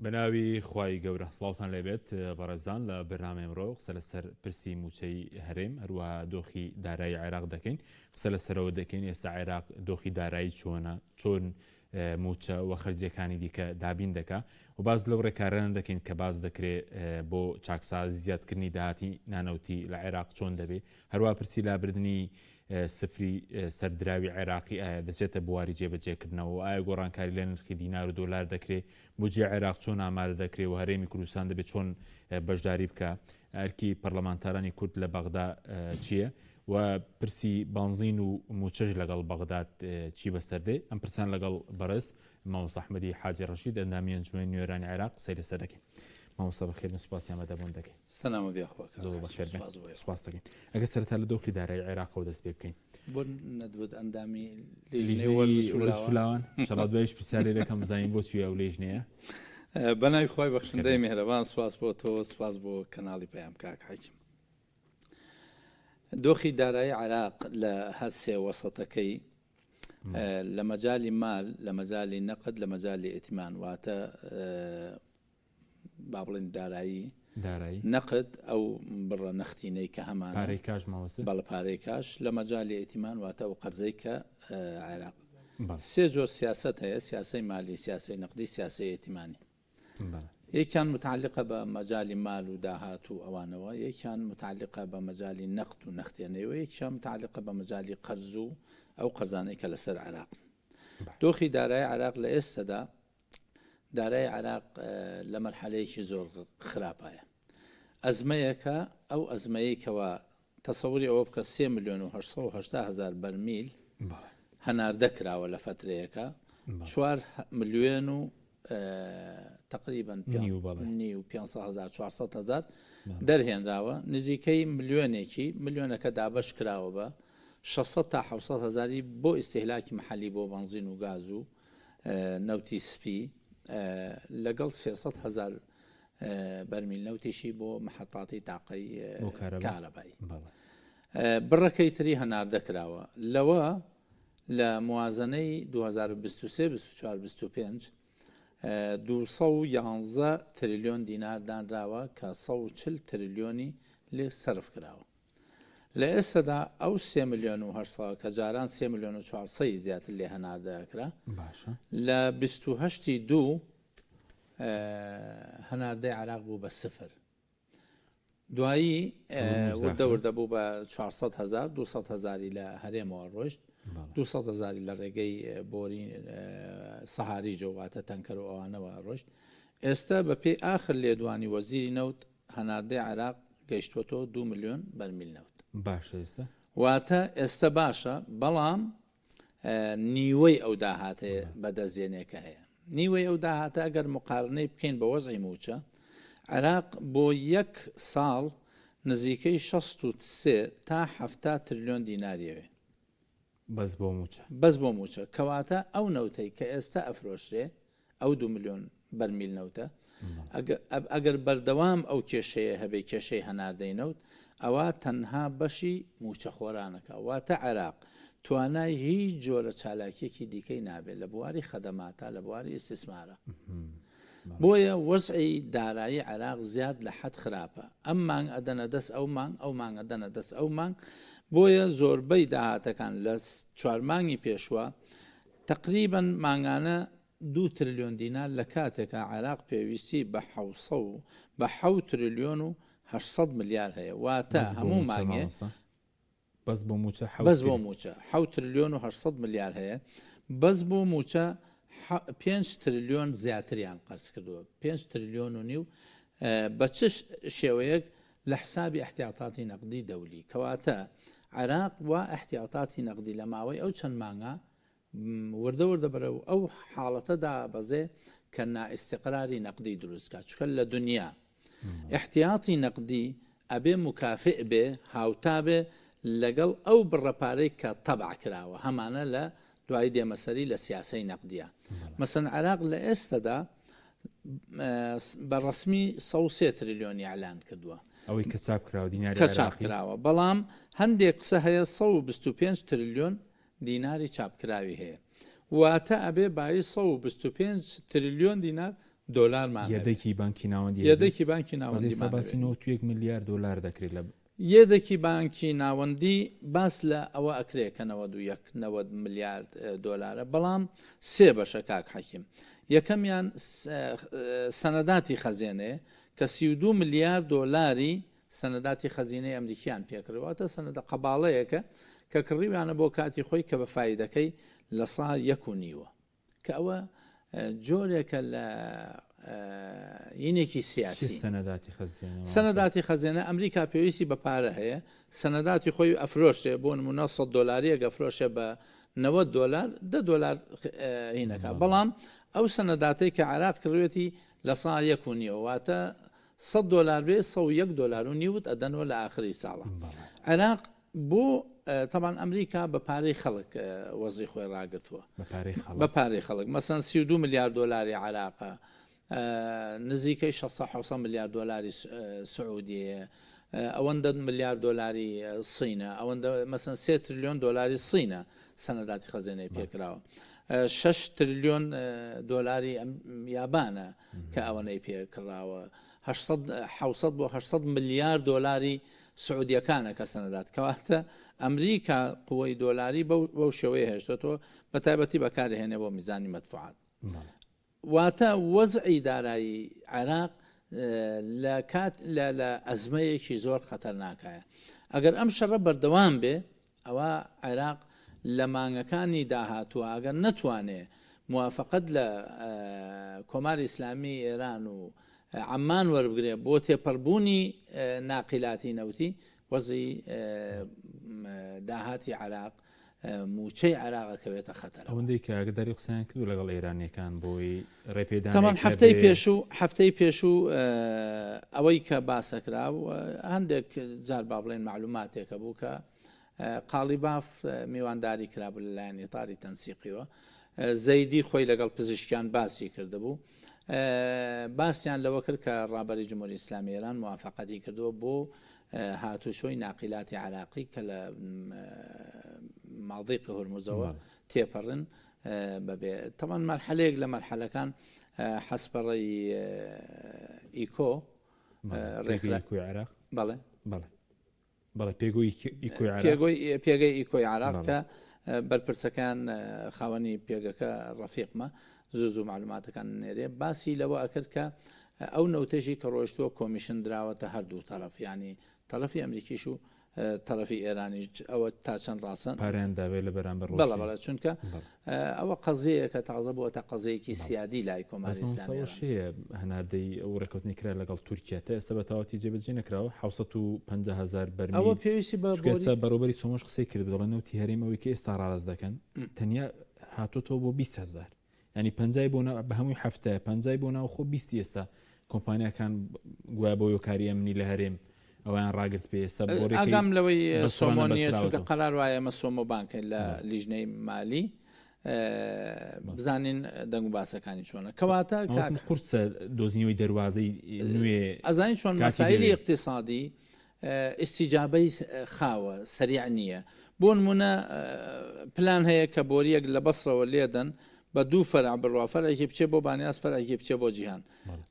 بەناوی خوای گەورە سڵاوتان لێبێت بەڕێزان لە بەرنامەی ئەمڕۆ قسە لەسەر پرسی مووچەی هەرێم هەروەها دۆخی دارایی عێراق دەکەین قسە لەسەرەوە دەکەین ئێستا عێراق دۆخی دارایی چۆنە چۆن مووچە و خەرجیەکانی دیکە دابین دەکا و باس لەو ڕێکارانە دەکەین کە باس دەکرێ بۆ چاکسازی زیادکردنی داهاتی نانەوتی لە عێراق چۆن دەبێ هەروە پرسی لابردنی سفری سەر دراوی عێراقی ئایا دەچێتە بواری جێبەجێکردنەوە ئایا گۆڕانکاری لە نرخی دینار و دۆلار دەکرێ بودجەی عێراق چۆن ئامادە دەکرێ و هەرێمی کوردستان دەبێت چۆن بەشداری بکە ئەرکی پەرلەمانتارانی کورد لە بەغدا چییە و پرسی بانزین و موچەش لەگەڵ بەغداد چی بەسەر دێ ئەم پرسان لەگەڵ بەڕێز مامۆستا ئەحمەدی حاجی ڕەشید ئەندامی ئەنجومەنی نوێنەرانی عێراق قسەی لەسەر دەکەین. مامۆستا بەخێر بن سوپاسی ئامادەبوون دەکەین. سەلامە بێ خوا کاک زۆر حاجی بەخێر بن سوپاس بۆ ئێوە. سوپاس دەکەین. ئەگەر سەرەتا لە دۆخی دارایی عێراقەوە دەست پێ بکەین. بۆ نەدوت ئەندامی لیژنەی لیژنەی وەرزش و وەرزش و لاوان؟ لاوان ئینشەڵا دوایش پرسیار لێ دەکەم بزانین بۆ چوویە ئەو لیژنەیە. بە ناوی خوای بەخێر بەخشندەی بن. میهرەبان سوپاس بۆ تۆ سوپاس بۆ کەناڵی پەیام کاک حاجی. دۆخی دارایی عێراق لە هەر سێ وەسەتەکەی لە مەجالی مال لە مەجالی نەقد لە مەجالی ئیتمان واتە با بڵێن دارایی دارایی نەقد ئەو بڕە نەختینەی کە هەمان پارەی کاش ماوەسە بەڵە پارەی کاش لە مەجالی ئیتمان واتە ئەو قەرزەی کە عێراق سێ جۆر سیاست هەیە سیاسەی مالی سیاسەی نەقدی سیاسەی ئیتمانی یەکیان متعلقە بە مەجالی مال و داهات و ئەوانەوە، یەکیان متعلقە بە مەجالی نەقد و نەختێنەیەوە، یەکیان متعلقە بە مەجالی قەرز و ئەو قەرزانەی کە لەسەر عێراقن. دۆخی دارایی عێراق لە ئێستەدا دارای عێراق لە مەرحەلەیەکی زۆر خراپایە. ئەزمەیەکە ئەو ئەزمەیەی کەوا تەسەوری ئەوە بکە سێ ملیۆن و 880 هەزار بەرمیل هەناردە کراوە لە فەترەیەکە چوار ملیۆن و تقریبا نیو 500 هزار 400 هزار دەرهێنراوە نزیکەی ملیۆنێکی ملیۆنەکە دابەش کراوە بە 600 تا 600 هزاری بۆ ئیسیهلاکی محلی بۆ بەنزین و گاز و نەوتی سپی لەگەڵ 300 هزار بەرمیل نەوتیشی بۆ محەتاتی تاقەی کارەبایی بڕەکەی تری هەناردە کراوە لەوە لە موازنەی 2023 24 25 211 تریلیۆن دینار دانراوە کە 140 تریلیۆنی لێ سەرف کراوە لە ئێستادا ئەو سێ ملیۆن و 800 کە جاران سێ ملیۆن و 400 زیاتر لێ هەناردە کرا باشە لە 28 دوو هەناردەی عراق بوو بە سفر دوایی وردە وردە بوو بە 400 هزار 200 هزاری لە هەرێمەوە ڕۆشت 200 هزاری لە ڕێگەی بۆری سەهاری جۆواتە تەنکەر و ئەوانەوە ڕۆشت ئێستا بە پێی ئاخر لێدوانی وەزیری نەوت هەناردەی عێراق گەیشتوەتەوە 2 میلیۆن بەرمیل نەوت باشە ئێستا واتە ئێستا باشە بەڵام نیوەی ئەو داهاتەیە بەدەست دێنێ کە هەیە. نیوەی ئەو داهاتە ئەگەر موقارنەی بکەین بە وەزعی مووچە، عێراق بۆ یەک ساڵ نزیکەی 63 تا 70 ترلیۆن دیناری ئەوێ. بەس بۆ مووچە. بەس بۆ مووچە. کەواتە ئەو نەوتەی کە ئێستا ئەفرۆشرێ ئەو دوو ملیۆن بەرمیل نەوتە ئەگەر بەردەوام ئەو کێشەیە هەبێ کێشەی هەناردەی نەوت ئەوە تەنها بەشی موچەخۆرانەکە واتە عێراق توانای هیچ جۆرە چالاکیەکی دیکەی نابێت لە بواری خەدەماتە لە بواری ئیسیسمارە بۆیە وەزعی دارایی عێراق زیاد لە حەد خراپە ئەم مانگ ئەدەنە دەست ئەو مانگ ئەو مانگ ئەدەنە دەست ئەو مانگ بۆیە زۆربەی داهاتەکان لە چوار مانگی پێشوە تەقریبەن مانگانە دوو ترلیۆن دینار لە کاتێکا عێراق پێویستی بە حەوسە و بە حەوت ترلیۆن و 800 ملیار هەیە واتە بەس بۆ هەموو مووچە مانگێ مامۆستا بەس بۆ مووچە حەوت بەس بۆ تری مووچە حەوت ترلیۆن و 800 ملیار هەیە بەس بۆ مووچە پێنج ترلیۆن زیاتریان قەرز کردووە پێنج ترلیۆن و نیو بە چ شێوەیەک لە حسابی احتیاطاتی نەقدی دەولی کەواتە عێراق وا احتیاطاتی نەقدی لە ماوەی ئەو چەند مانگە وردە وردە بەرەو ئەو حاڵەتە دابەزێ کە نائیستیقراری نەقدی دروست کا چونکە لە دنیا احتیاطی نەقدی ئەبێ مکافئ بێ هاوتا بێ لەگەڵ ئەو بڕە پارەی کە تەبع کراوە هەمانە لە دوایی دێمە سەری لە سیاسەی نەقدیە مەسەن عێراق لە ئێستەدا بە ڕەسمی 103 تریلیۆنی ئیعلان کردووە ئەوەی کە چاپ کراوە دیناری کە چاپ عێراقی کراوە بەڵام هەندێک قسە هەیە 125 تریلیۆن دیناری چاپکراوی هەیە واتە ئەبێ بایی 125 تریلیۆن دینار دۆلارمان هەبێ. یەدەکی بانکی ناوەندی هەبێ. یەدەکی بانکی بەس ئێستا ناوەندیمان باسی هەبێ. 91 ملیار دۆلار دەکرێت لە. یەدەکی بانکی ناوەندی باس لە ئەوە ئەکرێ کە 91 90 ملیارد دۆلارە بەڵام سێ بەشە کاک حەکیم. یەکەمیان سەنەداتی خەزێنەیە کە 32 ملیار دۆلاری سەنەداتی خەزینەی ئەمریکیان پێکڕی واتە سەنەدە قەباڵەیەکە کە کڕیویانە بۆ کاتی خۆی کە بە فایدەکەی لە سا یەک و نیوە کە ئەوە جۆرێکە لە یینێکی سیاسی. سەنەداتی خەزێنە؟ سەنەداتی خەزێنە ئەمریکا پێویستی بە پارە هەیە سەنەداتی خۆی ئەفرۆشێ بۆ نمونە 100 دۆلاریەک ئەفرۆشێ بە 90 دۆلار 10 دۆلار هینەکە بەڵام ئەو سەنەداتەی کە عێراق کڕوێتی لە سا یەک و نیوە واتە 100 دۆلار بێ 101 دۆلار و نیوت ئەدەنەوە لە ئاخری ساڵە عێراق بۆ تەبان ئەمریکا بە پارەی خەڵک وەزی خۆی ڕاگرتووە بە پارەی خەڵک مەسەن 32 ملیار دۆلاری عراقە نزیکەی 600 ملیار دۆلاری سعودیەیە ئەوەندە ملیار دۆلاری سینە ئەوەندە مەسەن 3 تریلیۆن دۆلاری سینە سەنەداتی خەزێنەی پێکراوە 6 تریلیۆن دۆلاری یابانە کە ئەوەنەی پێکراوە 600 بۆ 800 ملیار دۆلاری سعودیەکانە کە سەنەدات کەواتە ئەمریکا قوەی دۆلاری بەو شێوەیە هێشتۆتەوە بە تایبەتی بەکارهێنێ بۆ میزانی مەدفوعات واتە وەزعی دارایی عێراق لە کات لە ئەزمەیەکی زۆر خەتەرناکایە ئەگەر ئەم شەڕە بەردەوام بێ ئەوا عێراق لە مانگەکانی داهاتووە ئەگەر نەتوانێ موافەقەت لە کۆماری ئیسلامی ئێران و عەممان وەربگرێ بۆ تێپەڕبوونی ناقیلاتی نەوتی، وەزعی داهاتی عێراق، مووچەی عێراق ئەکەوێتە خەتەرەوە. ئەوەندەی کە ئاگاداری قسەیان کردووە لەگەڵ ئێرانییەکان بۆی ڕێپێدانێک تەبعەن هەفتەی هەبێ. پێشوو هەفتەی پێشوو ئەوەی کە باسەکرا و هەندێک جار با بڵێین مەعلوماتێک هەبوو کە قاڵیباف میوانداری کرابوو لەلایەن ئیتاری تەنسیقیوە، زەیدی خۆی لەگەڵ پزیشکیان باسی کردبوو، باسیان لەوە کرد کە ڕابەری جمهوری ئیسلامی ئێران موافقەتی کردووە بۆ هاتوچۆی ناقیلاتی عراقی کە لە ماضیقی هورمزەوە تێپەڕن بەبێ تەبعەن مەرحەلەیەک لە مەرحەلەکان حەسپەڕەی ئیکۆ ڕێکخرا عێراق بەڵێ بەڵێ بەڵێ پێگۆی ئیکۆی عێراق. پێگۆی پێگەی ئیکۆی عێراق کە بەرپرسەکان خاوەنی پێگەکە ڕەفیقمە زوو زوو معلوماتەکان نێرێ باسی لەوە ئەکرد کە ئەو نەوتەشی کە ڕۆشتووە کۆمیشن دراوەتە هەردوو تەرەف ینی تەرەفی ئەمریکیش و تەرەفی ئێرانیش ئەوە تا چەند ڕاستن پارەیان داوێ لە بەرامبەر بەڵێ بەڵێ چونکە ئەوە قەزیەیەکە تازە بووەتە قەزیەیەکی سیادی لای کۆماری ئیسلامی ئێران. شەیە هەناردەی ئەو ڕێککەوتنی کرا لەگەڵ تورکیا تا ئێستا بە تەواوەتی جێبەجێ نەکراوە 750 هەزار بەرمیل ئەوە پێویستی بە چونکە ئێستا بەڕێوەبەری سۆمۆش قسەی کرد دەڵێ نەوتی هەرێم ئەوەی کە ئێستا ڕاست دەکەن تەنیا هاتۆتەوە بۆ 20 هەزار ینی پەنجای بۆ بە هەمووی هەفتەیە پەنجای بۆ ناوخۆ بیستی ئێستا کۆمپانیاکان گوایە بۆ یۆکاری ئەمنی لە هەرێم ئەویان ڕاگرت پێ ئێستا بۆ ئاگام لەوەی سۆمۆ نییە چونکە قەرار وایە ئێمە سۆمۆ بانکەین لە لیژنەی مالی بزانین دەنگ و باسەکانی چۆنە کەواتە قورسە دۆزینەوەی دەواازەی نوێ ئەزانی چۆن مەسایلی اقتصادی ئیستیجابەی خاوە سەریع نییە بۆ نمونە پلان هەیە کە بۆریەک لە بەسرەوە لێدەن بە دوو فەرع بڕوا فەرعێکی بچێ بۆ بانیاس فەرعێکی بچێ بۆ جیهان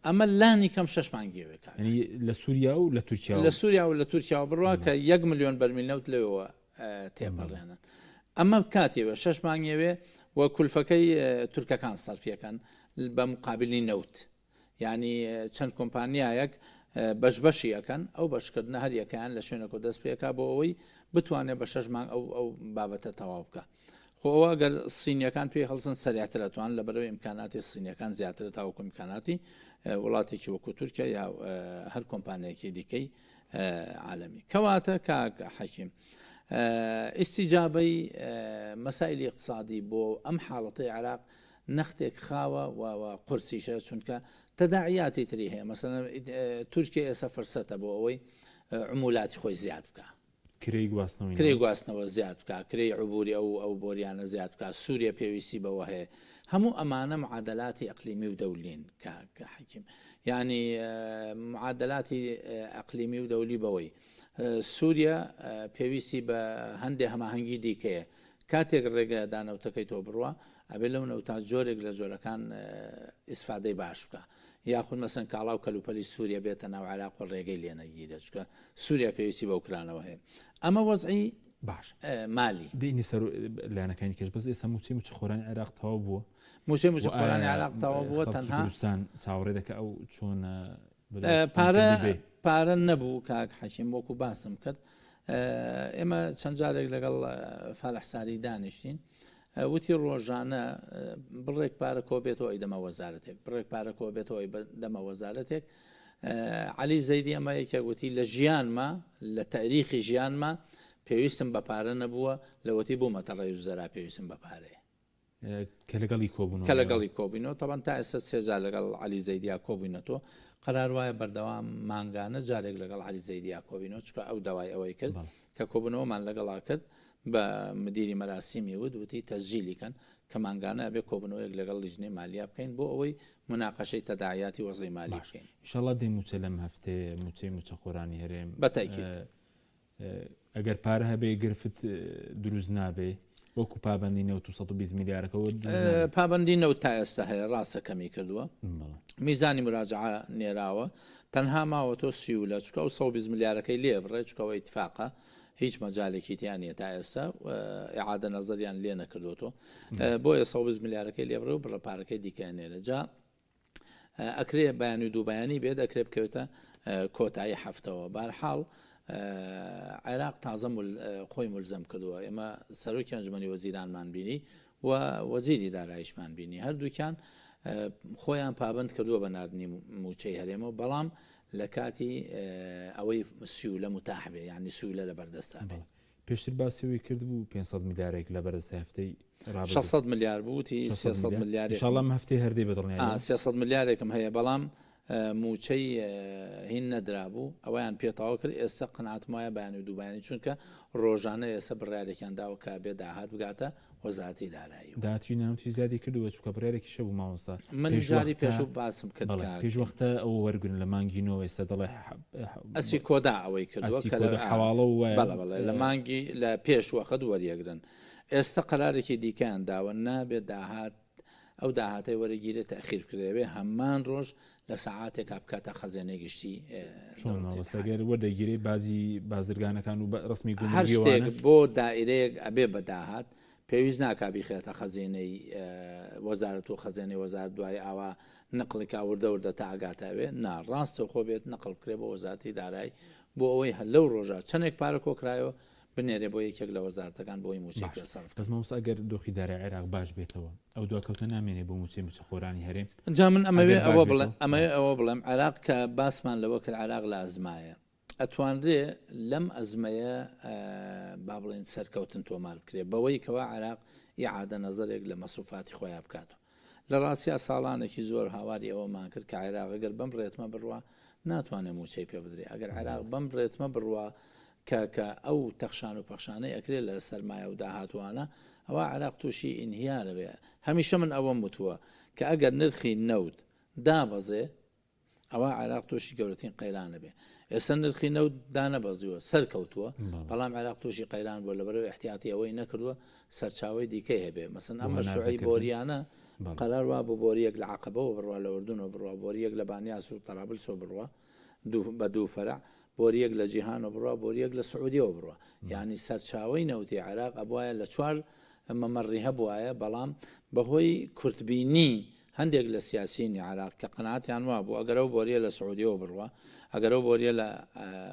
ئەمە لانی کەم شەش مانگی وێ کاک. یعنی لە سووریا و لە تورکیا لە سووریا و لە تورکیا بڕوا کە یەک ملیۆن بەرمیل نەوت لەوێوە تێپەڕێنن ئەمە کاتێوێ شەش مانگێوێ و کولفەکەی تورکەکان سەرفیەکەن بە مقابلی نەوت یانی چەند کۆمپانیایەک بەش بەشی ئەکەن ئەو بەشکردنە هەر یەکەیان لە شوێنەکە دەست پێکا بۆ ئەوەی بتوانێت بە شەش مانگ ئەو ئەو بابەتە تەواو بکە خۆ ئەوە ئەگەر سینیەکان پێی هەڵسن سەریعتر ئەتوان لە بەرەوەی ئیمکاناتی سینیەکان زیاترە تاوەکو ئیمکاناتی وڵاتێکی وەکو تورکیا یا هەر کۆمپانیایەکی دیکەی عالەمی کەواتە کاک حەکیم ئیستیجابەی مەسایلی اقتصادی بۆ ئەم حاڵەتەی عێراق نەختێک خاوە و و قورسیشە چونکە تەداعیاتی تری هەیە مەسەلەن تورکیە ئێستا فرسەتە بۆ ئەوەی عمولاتی خۆی زیاد بکا. کرێی گواستنەوەی کرێی گواستنەوە زیاد بکا کرێی عبوری ئەو ئەو بۆریانە زیاد بکا سوریە پێویستی بەوە هەیە هەموو ئەمانە معادلاتی ئەقلیمی و دەولین کاک حەکیم یانی معادلاتی ئەقلیمی و دەولی بەوەی سوریە پێویستی بە هەندێ هەماهەنگی دیکەیە کاتێک ڕێگە دا نەوتەکەی تۆ بڕوا ئەبێ لەو نەوتە جۆرێک لە جۆرەکان ئیسفادەی باش بکا. یاخود مەسەن کاڵا و کەلوپەلی سووریا بێتە ناو عێراق و ڕێگەی لێ نەگیرێت چونکە سووریا پێویستی بەو کرانەوە هەیە ئەمە وەزعی باش مالی. دێینە سەر لایەنەکانی کەش بەس ئێستا مووچەی مووچەخۆرانی عێراق تەواو بووە؟ مووچەی مووچەخۆرانی عێراق تەواو بووە تەنها کوردستان چاوەڕێ دەکە ئەو چۆن پارە پارە نەبوو کاک حەکیم وەکو باسم کرد ئێمە چەند جارێک لەگەڵ فالح ساری دانیشتین وتی ڕۆژانە بڕێک پارە کۆبێتەوە ئەیدەمە وەزارەتێک بڕێک پارە کۆبێتەوە دەمە وەزارەتێک عەلی زەیدی ئەمە یەکێک وتی لە ژیانما لە تاریخی ژیانما پێویستم بە پارە نەبووە لەوەتی بوومەتە ڕێ زەرا پێویستم بە پارەیە کە لەگەڵی کۆبوون کە لەگەڵی کۆبووینەوە تەبەن تا ئێستا سێجار لەگەڵ عەلی زەیدیا کۆبووینەتەوە قەرار وایە بەردەوام مانگانە جارێک لەگەڵ عەلی زەیدیا کۆبینەوە چکە ئەو داوای ئەوەی کرد کە کۆبوونەوەمان لەگەڵا کرد بە مدیری مەراسیمی وت وتی تەسجیلی کەن کە مانگانە ئەبێ کۆبوونەوەیەک لەگەڵ لیژنەی مالیا بکەین بۆ ئەوەی موناقەشەی تەداعیاتی وەزعی مالی باش بکەین. ئیشەڵا دێ موچە لەم هەفتەیە موچەی موچەخۆرانی هەرێم بە تەئکید. ئەگەر پارە هەبێ گرفت دروست نابێ وەکو پابەندی نەوت و 120 ملیارەکە وە دروست نابێ. پابەندی نەوت تا ئێستا هەیە ڕاستە کەمی کردووە بەڵێ. میزانی مراجعە نێراوە تەنها ماوە تۆ سیولە چونکە ئەو 120 ملیارەکەی لێ بڕێ چونکە ئەوە ئیتفاقە هیچ مەجالێکی تیا نییە تا ئێستا ئیعادە نەزەریان لێ نەکردوەوە بۆیە 120 ملیارەکەی لێ بڕێ و بڕە پارەکەی دیکە نێرە جا ئەکرێ بەیانی و دوو بەیانی بێت ئەکرێ بکەوێتە کۆتایی هەفتەوە بارحاڵ عێراق تازە خۆی ملزەم کردووە ئێمە سەرۆکی ئەنجومەنی وەزیرانمان بینی و وەزیری دارایشمان بینی هەردووکیان خۆیان پابند کردووە بە ناردنی موچەی هەرێمەوە بەڵام لە کاتی ئەوەی سیولە متاح بێ یعنی سیولە لە بەردەستا بێ. پێشتر باسی ئەوەی کردبوو 500 ملیارێک لە بەردەستە هەفتەی ڕابردوو. 600 ملیار بوو وتی 300 ملیارێکم. ئینشاڵڵا ئەم هەفتەیە هەر دێ بە دڵنیاییەوە. 300 ملیارێکم هەیە بەڵام مووچەی هین نەدرابوو ئەوەیان پێ تەواو کرد ئێستا قەناعەتم وایە بەیانی و دوو بەیانی چونکە ڕۆژانە ئێستا بڕیارێکیان داوە کە بێ داهات بگاتە وەزارەتی دارایی و. داهاتی نەوتیش زیادی کردووە چونکە بڕیارێکیش هەبوو مامۆستا من پێش جاری وەختە پێشوو باسم کرد بەڵێ کاک. پێش وەختە ئەوە وەرگرن لە مانگی نۆ ئێستا دەڵێ ئەسی کۆدا ئەوەی کردووە ئەسی کە لە کۆدا حەواڵە و وایە بەڵێ بەڵێ لە مانگی لە پێش وەخت وەریەگرن ئێستا قەرارێکی دیکەیان داوە نابێت داهات ئەو داهاتەی وەرەگیرێ تەئخیر بکرێ ئەبێ هەمان ڕۆژ لە سەعاتێکا بکاتە خەزێنەی گشتی چۆن مامۆستا گەر وەردەگیرێ باجی بازرگانەکان و ڕەسمی هەر شتێک بۆ دائرەیەک ئەبێ بە داهات پێویست ناکا بیخێتە خەزێنەی وەزارەت و خەزێنەی وەزارەت دوای ئاوا نقڵی کا وردە وردە تا ئەگاتە ئەوێ نا ڕاستەوخۆ بێت نقڵ بکرێ بۆ وەزارەتی دارایی بۆ ئەوەی هەر لەو ڕۆژە چەندێک پارە کۆکرایەوە بنێرێ بۆ یەکێک لە وەزارەتەکان بۆی مووچەی باش پێ سەرف بەس کەن. مامۆستا ئەگەر دۆخی دارای عێراق باش بێتەوە ئەو دواکەوتنە نامێنێ بۆ مووچەی مووچەخۆرانی هەرێم جا من ئەمەوێ ئەگەر باش ئەوە بڵێ بێتەوە؟ ئەمەوێ ئەوە بڵێم عێراق کە باسمان لەوە کرد عێراق لە ئەزمایە ئەتوانرێ لەم ئەزمەیە با بڵێین سەرکەوتن تۆمار بکرێ بەوەی کەوا عێراق ئیعادە نەزەرێک لە مەسروفاتی خۆیا بکات لە ڕاستیا ساڵانێکی زۆر هاواری ئەوەمان کرد کە عێراق ئەگەر بەم ڕێتمە بڕوا ناتوانێ مووچەی پێ بدرێ ئەگەر عێراق بەم ڕێتمە بڕوا کە کە ئەو تەخشان و پەخشانەی ئەکرێ لە سەرمایە و داهاتوانە ئەوا عێراق تووشی ئینهیارە بێ هەمیشە من ئەوەم وتووە کە ئەگەر نرخی نەوت دابەزێ ئەوا عێراق تووشی گەورەترین قەیران ئەبێ. ئێستا نرخی نەوت دانەبەزیوە، سەرکەوتووە، بەڵام عێراق تووشی قەیران بووە لەبەرئەوەی ئیحتیاتی ئەوەی نەکردووە سەرچاوەی دیکەی هەبێ. مەسەن ئەم مەشروعی بۆرییانە قەرار وابوو بۆرییەک لە عەقەبەوە بڕوا، لە ئوردنەوە بڕوا، بۆرییەک لە بانیاس و تەرابلسەوە بڕوا، بە دوو فەرع، بۆرییەک لە جیهانەوە بڕوا، بۆرییەک لە سعودیەوە بڕوا. یانی سەرچاوەی نەوتی عێراق ئەبوایە لە چوار مەمەڕی هەبوایە، بەڵام بەهۆی کورتبینی هەندێک لە سیاسیینی عێراق کە قەناعەتیان وابوو ئەگەر ئەو بۆرییە لە سعودیەوە بڕوا، ئەگەر ئەو بۆرییە لە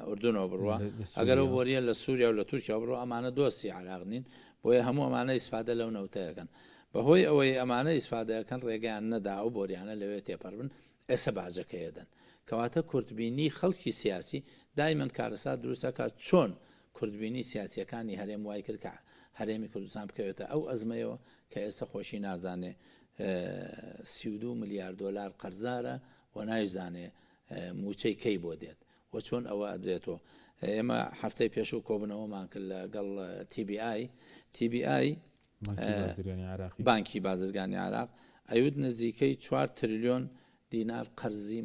ئوردنەوە بڕوا، ئەگەر ئەو بۆرییە لە سووریا و لە تورکیاوە بڕوا، ئەمانە دۆستی عێراق نین، بۆیە هەموو ئەمانە ئیسفادە لەو نەوتە ئەکەن. بەهۆی ئەوەی ئەمانە ئیسفادە ئەکەن ڕێگەیان نەدا ئەو بۆریانە لەوێ تێپەڕ بن، ئێستا باجەکەی ئەدەن. کەواتە کورتبینی خەڵکی سیاسی دایمەن کارەسات دروست ئەکات، چۆن کورتبینی سیاسیەکانی هەرێم وای کرد کە هەرێمی کوردستان بکەوێتە ئەو ئەزمەیەوە کە ئێستا خۆشی نازانێ 32 ملیار دۆلار قەرزارە و نایزانێ موچەی کەی بۆ دێت و چۆن ئەوە ئەدرێتەوە. ئێمە هەفتەی پێشوو کۆبنەوەمان کرد لەگەڵ TBI TBI بانکی بازرگانی عێراق ئەیوت نزیکەی 4 تریلیۆن دینار قەرزی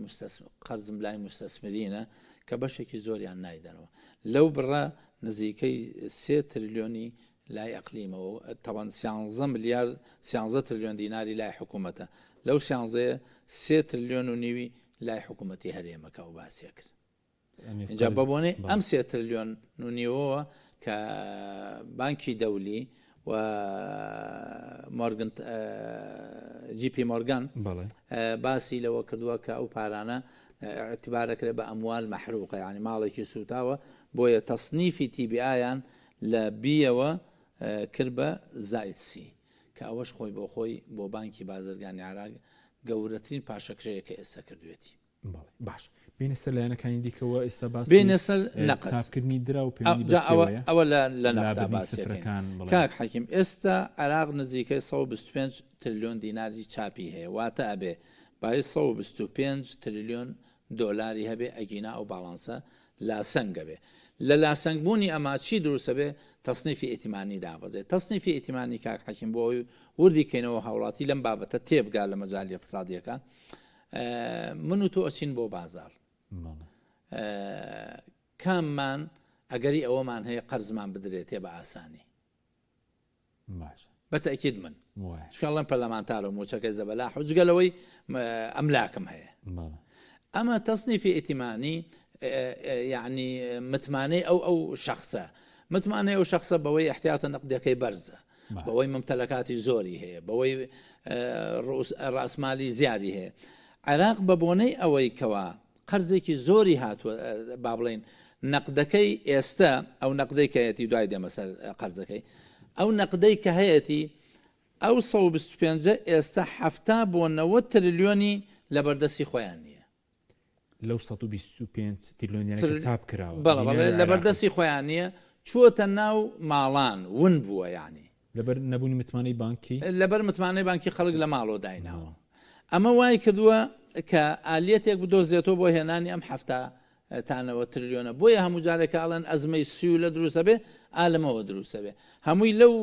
قەرزم لای موستەسمرینە کە بەشێکی زۆریان نایدەنەوە لەو بڕە نزیکەی سێ تریلیۆنی لای ئەقلیمەوە تەوان سیانزە ملیار سیانزە تریلیۆن دیناری لای حکوومەتە. لەو سیانزەیە سێ ترلیۆن و نیوی لای حکوومەتی هەرێمە کە ئەو باسیە کرد. ئینجا بە بۆنەی ئەم سێ ترلیۆن و نیوەوە کە بانکی دەولی و مۆرگن جی پی مۆرگان باسی لەوە کردووە کە ئەو پارانە اعتبارەکرێ بە ئەموال مەحروقە یعنی ماڵێکی سوتاوە بۆیە تەسنیفی تیبیایان لە بیەوە کرد بە زائد سی کە ئەوەش خۆی بۆ خۆی بۆ بانکی بازرگانی عراق گەورەترین پاشەکشەیە کە ئێستا کردوێتی. بەڵێ باش بینە سەر لایەنەکانی دیکەوە ئێستا باسی بینە سەر نەقد چاپکردنی دراو پەیوەندی بە جا ئەوە چیەوەیە؟ ئەوە لە لە نەقدا لابردنی باسی ئەکەین سفرەکان بەڵێ. کاک حەکیم ئێستا عێراق نزیکەی 125 ترلیۆن دیناری چاپی هەیە واتە ئەبێ بایی 125 ترلیۆن دۆلاری هەبێ ئەگینا ئەو باڵانسە لاسەنگ ئەبێ لە لاسەنگ بوونی ئەما چی دروست ئەبێ تەسنیفی ئیتیمانی دابەزێ تەسنیفی ئیتیمانی کاک حەکیم بۆ ئەوەی وردی کەینەوە هاوڵاتی لەم بابەتە تێبگا لە مەجالی ئیقتسادیەکە من و تۆ ئەچین بۆ بازاڕ کاممان ئەگەری ئەوەمان هەیە قەرزمان بدرێتێ بە ئاسانی بە تەئکید من چونکە ئەڵێم پەرلەمانتارە و موچەکەی زەبەلاح و جگە لەوەی ئەملاکم هەیە ئەمە تەسنیفی ئیتیمانی یعنی متمانەی ئەو ئەو شخصە متمانەی ئەو شخصە بەوەی احتیاطە نقدەکەی بەرزە بەوەی ممتەلەکاتی زۆری هەیە، بەوەی ڕاسمالی زیادی هەیە. عێراق بە بۆنەی ئەوەی کەوا قەرزێکی زۆری هاتووە با بڵێین نەقدەکەی ئێستە ئەو نەقدەی کە هەیەتی دوای دێمە سەر قەرزەکەی ئەو نەقدەی کە هەیەتی ئەو 125 ئێستا 70 بۆ 90 ترلیۆنی لەبەردەستی خۆیان نییە. لەو 125 تریلیۆنیانە کە چاپ کراوە بەڵێ بەڵێ لەبەردەستی خۆیان نییە چووەتە ناو ماڵان ون بووە یانی. لەبەر نەبوونی متمانەی بانکی؟ لەبەر متمانەی بانکی خەڵک لە ماڵەوە دایناوە ئەمە وای کردووە کە ئالیەتێک بدۆزێتەوە بۆ هێنانی ئەم 70 تا 90 ترلیۆنە بۆیە هەموو جارێک کە ئەڵێن ئەزمەی سیولە دروستە بێ ئالەمەوە دروستە بێ هەمووی لەو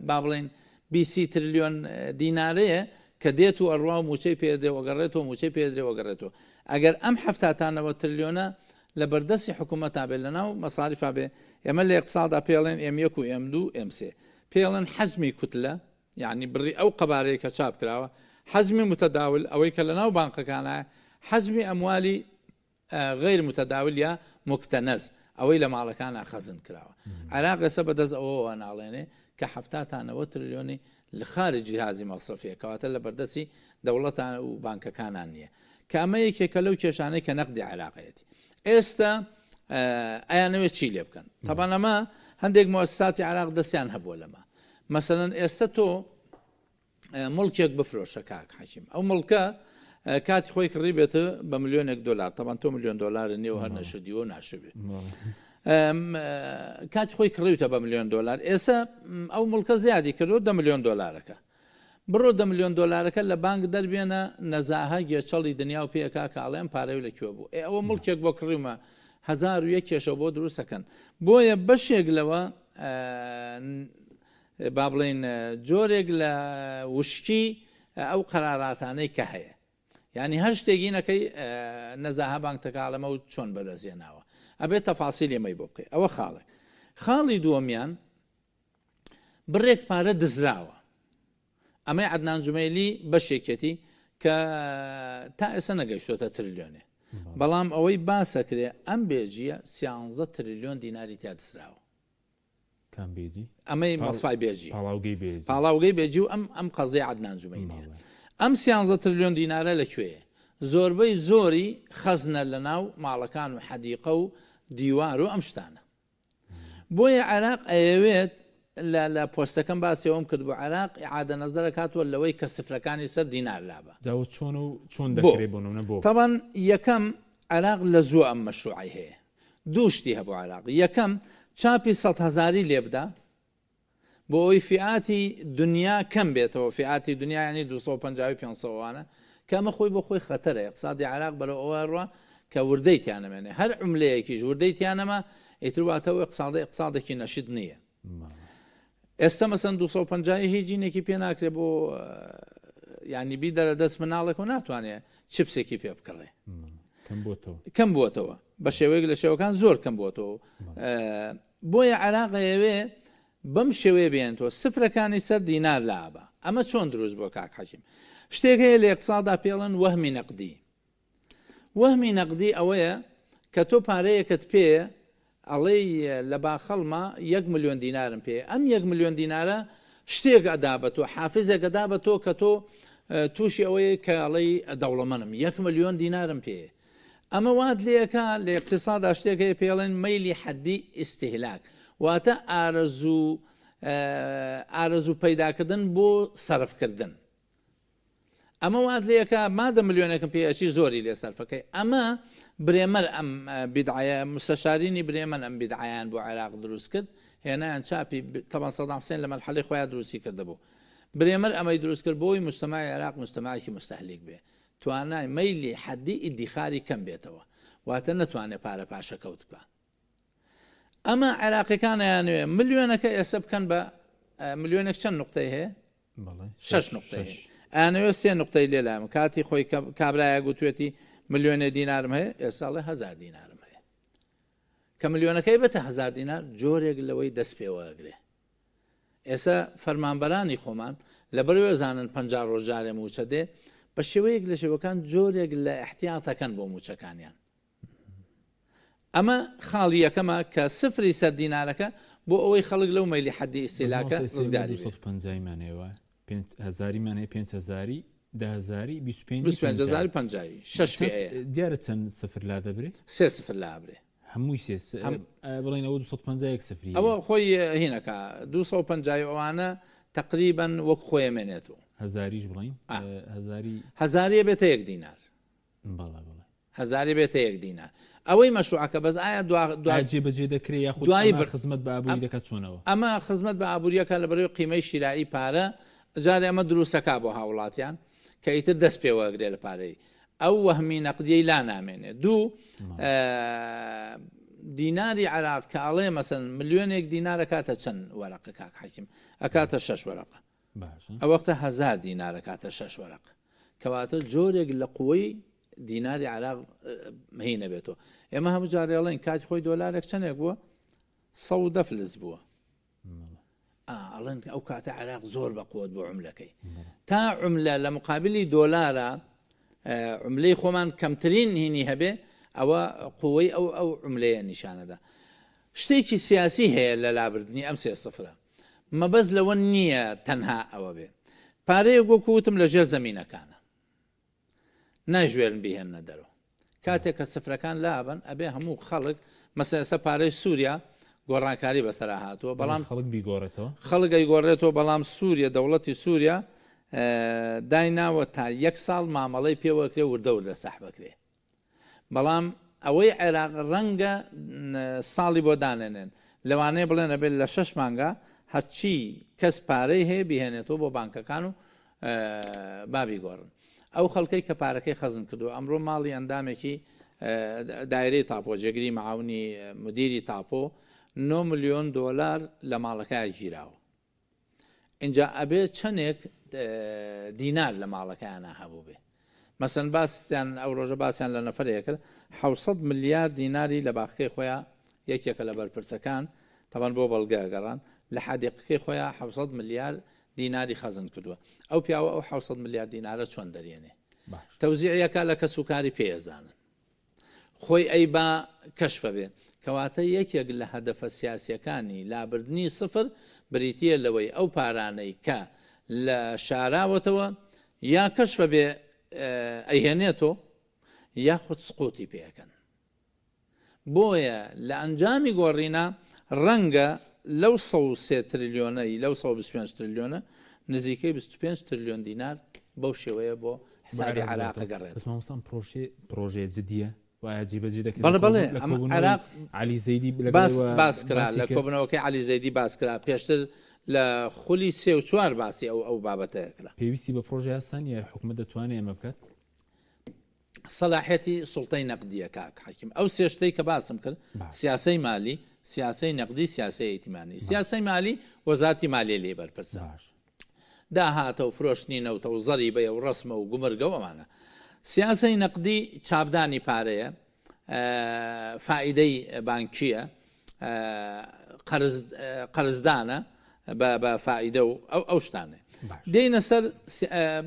با بڵێین بیسی ترلیۆن دینارەیە کە دێت و ئەڕوا و مووچەی پێ دەدرێ و ئەگەڕێتەوە مووچەی پێ دەدرێ و ئەگەڕێتەوە. ئەگەر ئەم 70 تا 90 ترلیۆنە لە بەردەستی حکوومەتا بێ لە ناو مەساریفا بێ ئێمە لە ئیقتسادا پێی ئەڵێن ئێم یەک و ئێم دوو ئێم سێ پێی ئەڵێن حەجمی کوتلە یانی بڕی ئەو قەبارەی کە چاپ کراوە حەجمی متداول ئەوەی کە لە ناو بانقەکانایە حەجمی ئەموالی غیر متداول یا مکتنز، ئەوەی لە ماڵەکانا خەزن کراوە. عێراق ئێستا بە دەست ئەوەوە ناڵێنێ کە 70 تا 90 ترلیۆنی لە خارج جیهازی مەسرەفیە، کەواتە لە بەردەستی دەوڵەتان و بانکەکانان نییە. کە ئەمە یەکێکە لەو کێشانەی کە نەقدی عێراقەیەتی. ئێستا ئەیانەوێت چی لێ بکەن؟ تەبان ئەمە هەندێک موسساتی عێراق دەستیان هەبووە لەمە. مەسەلەن ئێستا تۆ مڵکێک بفرۆشە کاک حەکیم ئەو مڵکە کاتی خۆی کڕی بێت بە ملیۆنێک دلار تەبان تۆ ملیۆن دلار نیە و هەر نەشدیوە و ناشبێ کاتی خۆی کڕیوتە بە ملیۆن دلار ئێستا ئەو مڵکە زیادی کردو دە ملیۆن دلارەکە بڕۆ دە ملیۆن دلارەکە لە بانک دەربێنە نەزاهە گێچەڵی دنیا و پێکا کە ئەڵێم پارەی لە کوێ بوو ئێ ئەوە مڵکێک بۆ کڕیومە 1001 کێشە بۆ دروستەکەن بۆیە بەشێک لەوە با بڵێین جۆرێک لە وشکی ئەو قەراراتانەی کە هەیە یانی هەر شتێکی نەکەی نەزاهە بانک تەکاڵەمە و چۆن بەدەستێناوە ئەبێت تەفاسیل ئێمەی بۆ بکەی ئەوە خاڵێک خاڵی دووەمیان بڕێک پارە دزراوە ئەمەی عەدنان جومەیلی بەشێکێتی کە تا ئێستا نەگەیشتۆتە ترلیۆنێ بەڵام ئەوەی باسەکرێ ئەم بێجیە سیانزە ترلیۆن دیناری تیا دزراوە کام بێجی؟ ئەمەی مەسفای بێجی. پاڵاوگەی بێجی. پاڵاوگەی بێجی و ئەم ئەم قەزیەی عەدنان جومەیلیە. ئەم سیانزە ترلیۆن دینارە لە کوێیە؟ زۆربەی زۆری خەزنە لە ناو ماڵەکان و حەدیقە و دیوار و ئەم شتانە. بۆیە عێراق ئەیەوێت لە لە پۆستەکەم باسی ئەوەم کردبوو عێراق ئیعادە نەزەر ئەکاتەوە لەوەی کە سفرەکانی سەر دینار لابا. جا ئەوە چۆنە و چۆن بۆ؟ دەکرێ بۆ نمونە بۆ؟ تەبعەن یەکەم عێراق لە زووە ئەم مەشروعەی هەیە. دوو شتی هەبوو عێراق، یەکەم، چاپی سەد هەزاری لێبدا بۆ ئەوەی فیئاتی دنیا کەم بێتەوە، فیئاتی دنیا یانی 250 و 500 ئەوانە، کە ئەمە خۆی بۆ خۆی خەتەرە، ئیقتسادی عێراق بەرەو ئەوە ئەڕوا کە وردەی تیا نەمێنێ، هەر عوملەیەکیش وردەی تیا نەما ئیتر واتە ئەو ئیقتسادە ئیقتسادێکی نەشیت نییە. ئێستا مەسەن 250 هیچ جینێکی پێ ناکرێ بۆ یانی بیدەرە دەست مناڵێک و ناتوانێ چپسێکی پێ بکڕێ. کەم بۆتەوە. کەم بووەتەوە بە شێوەیەک لە شێوەکان زۆر کەم بووەتەوە. بۆیە عێراق ئەیەوێ بەم شێوەیە بێنێتەوە سفرەکانی سەر دینار لابا. ئەمە چۆن دروست بووە کاک حەکیم؟ شتێک هەیە لە اقتصادا پێڵەن وەهمی نەقدی. وەهمی نەقدی ئەوەیە کە تۆ پارەیەکت پێیە ئەڵێی لە باخەڵما یەک ملیۆن دینارم پێیە ئەم یەک ملیۆن دینارە شتێک ئەدا بە تۆ حافزێک ئەدا بە تۆ کە تۆ تووشی ئەوەیە کە ئەڵێی دەوڵەمەنم یەک ملیۆن دینارم پێیە ئەمە وات لێکا لە اقتصادا شتێک هەیە پێڵێن مەیلی حەدی ئیستیهلاک واتە ئارەزوو ئارەزوو پەیداکردن بۆ سەرفکردن ئەمە وات لێکا مادەم ملیۆنێکم پێ ئەچی زۆری لێ سەرفەکەی ئەمە برێمەر ئەم بیدعەیە مستەشارینی برێمەن ئەم بیدعەیان بۆ عێراق دروست کرد هێنایان چاپی تەبان سەدام حسێن لە مەرحەلەی خۆیان دروستی کردبوو برێمەر ئەمەی دروست کرد بۆی مجتەمەعی عێراق مجتەمەعێکی مستەهلیک بێ توانای مەیلی حەدی ئیدیخاری کەم بێتەوە واتە نەتوانێ پارە پاشەکەوت بکا ئەمە عێراقیەکان ئەیانەوێ ملیۆنەکە ئێستا بکەن بە ملیۆنێک چەند نقطەی هەیە شش نقطەی هەیە ئەیانەوێ سێ نقطەی لێ لام کاتی خۆی کابرایە گوتوێتی ملیۆنێ دینارم هەیە ئێساڵێ هزار دینارم هەیە کە ملیۆنەکەی بێتە هزار دینار جۆرێک لەوەی دەست پێوەگرێ ئێستا فەرمانبەرانی خۆمان لەبەرەوە زانن پ ڕۆژ جارێ موچە دێ بە شێوەیەک لە شێوەکان جۆرێک لە احتیاطەکەن بۆ موچەکانیان ئەمە خاڵی یەکەمە کە سفری سەر دینارەکە بۆ ئەوەی خەڵک لەو مەیلی حەدی ئیستیلاکە ڕزگاری بێت. 250 مان هەیە وایە؟ پێنج هەزاریمان هەیە پێنج هەزاری دە هەزاری 25 25 هەزاری پەنجایی شەش فئەیە. دیارە چەند سفر لادەبرێ؟ سێ سفر لابرێ. هەمووی سێ بڵێن ئەوە 250 یەک سفری ئەوە خۆی هینەکە 250 ئەوانە تقریبا وەک خۆی ئەمێنێتەوە. هەزاریش بڵین هەزاری هەزاریە بێتە یەک دینار. بەڵێ بەڵێ. هەزارێ بێتە یەک دینار. ئەوەی مەشروعەکە بەس ئایا دوا دوا ئایا جێبەجێ دەکرێ یاخود دوایی ئەمە بر خزمەت بە ئابووری دەکات چۆنەوە؟ ئەمە خزمەت بە ئابووری ئەکات لەبەرئەوەی قیمەی شیرائی پارە جارێ ئەمە دروستەکا بۆ هاوڵاتیان کە ئیتر دەست پێوە ئەگرێ لە پارەی ئەو وەهمی نەقدیەی لا نامێنێ دوو دیناری عێراق کە ئەڵێ مەسەن ملیۆنێک دینار ئەکاتە چەند وەرەقە کاک حەکیم ئەکاتە شەش وەرەقە ئەوەختە هەزار دینار ئەکاتە شەش وەرەق کەواتە جۆرێک لە قوەی دیناری عراق هی نەبێتەوە ئێمە هەموو جارێڵێن کاتی خۆی دۆلارێک چەندێک بووە سە فلس بووە ئەڵێن ئەو کاتە عراق زۆر بە قوت بۆ عملەکەی تا عملە لە مقابلی دۆلارە عملەی خۆمان کەمترین هینی هەبێ ئەوە قوەی ئەو ئەو عملەیە نیشانەدا شتێکی سیاسی هەیە لە لابردنی ئەم سێ سفرە مەبەست لەوە نییە تەنها ئەوە بێ پارەیەک وەکو وتم لە ژێر زەمینەکانە نایژوێرن بیهێننە دەرەوە کاتێک کە سفرەکان لابن ئەبێ هەموو خەڵک مەسەلەن ئێستا پارەی سووریا گۆڕانکاری بەسەرا هاتووە بەڵام خەڵک بیگۆڕێتەوە خەڵک ئەیگۆڕێتەوە بەڵام سووریە دەوڵەتی سووریا دایناوە تا یەک ساڵ مامەڵەی پێوەکرێ وردە وردە سەحبەکرێ بەڵام ئەوەی عێراق ڕەنگە ساڵی بۆ دانەنێن، لەوانەیە بڵێن ئەبێت لە شەش مانگا هەرچی کەس پارەی هەیە بیهێنێتەوە بۆ بانکەکان و با بیگۆڕن. ئەو خەڵکەی کە پارەکەی خەزن کردووە، ئەمڕۆ ماڵی ئەندامێکی دایرەی تاپۆ، جێگری معاونی مدیری تاپۆ، 9 ملیۆن دۆلار لە ماڵەکەیا گیراوە. ئینجا ئەبێ چەنێک دینار لە ماڵەکەیانا هەبووبێ مەسەن باسیان ئەو ڕۆژە باسیان لە نەفەرێک کرد 600 ملیار دیناری لە باخەکەی خۆیان یەکێکە لە بەرپرسەکان تەبەن بۆ بەڵگە گەڕان لە حەدیقەکەی خۆیان 600 ملیار دیناری خەزن کردووە ئەو پیاوە ئەو 600 ملیار دینارە چۆن دەرێنێ تەوزیعەکە لە کەس و کاری پێزانن خۆی ئەی با کەشفە بێ. کەواتە یەکێک لە هەدەفە سیاسیەکانی لابردنی سفر بریتیە لەوەی ئەو پارانەی کە لە شاراوەتەوە یا کەشفە بێ ئەیهێنێتۆ یاخود سقوتی پێ ئەکەن. بۆیە لە ئەنجامی گۆڕینا ڕەنگە لەو 103 ترلیۆنەی لەو 125 ترلیۆنە نزیکەی 25 ترلیۆن دینار بەو شێوەیە بۆ حسابی عێراق ئەگەڕێت. بەس مامۆستا ئەم پرۆژەیە پرۆژەیە جدیە و ئایا جێبەجێ دەکرێت؟ بەڵێ بەڵێ لە ئەم کۆبوونەوەی عێراق عەلی زەیدی لەگەڵ باس ئێوە باس کرا باسی لە کرد؟ کۆبوونەوەکەی عەلی زەیدی باس کرا پێشتر لە خولی سێ و چوار باسی ئەو ئەو بابەتە کرا. پێویستی بە پرۆژە یاسا نییە حکومەت دەتوانێت ئەمە بکات؟ سەلاحیەتی سوڵتەی نەقدیە کاک حەکیم ئەو سێ شتەی کە باسم کرد باش. سیاسەی مالی سیاسەی نەقدی سیاسەی ئیتیمانی سیاسەی مالی وەزارەتی مالیە لێی بەرپرسە باش. داهاتە و فرۆشتنی نەوتە و زەریبەیە و ڕەسمە و گومرگە و ئەمانە. سیاسەی نەقدی چاپدانی پارەیە، فائیدەی بانکییە، قەرز قەرزدانە، بە بە فائیدە و ئەو ئەو شتانەی. باش. دێینە سەر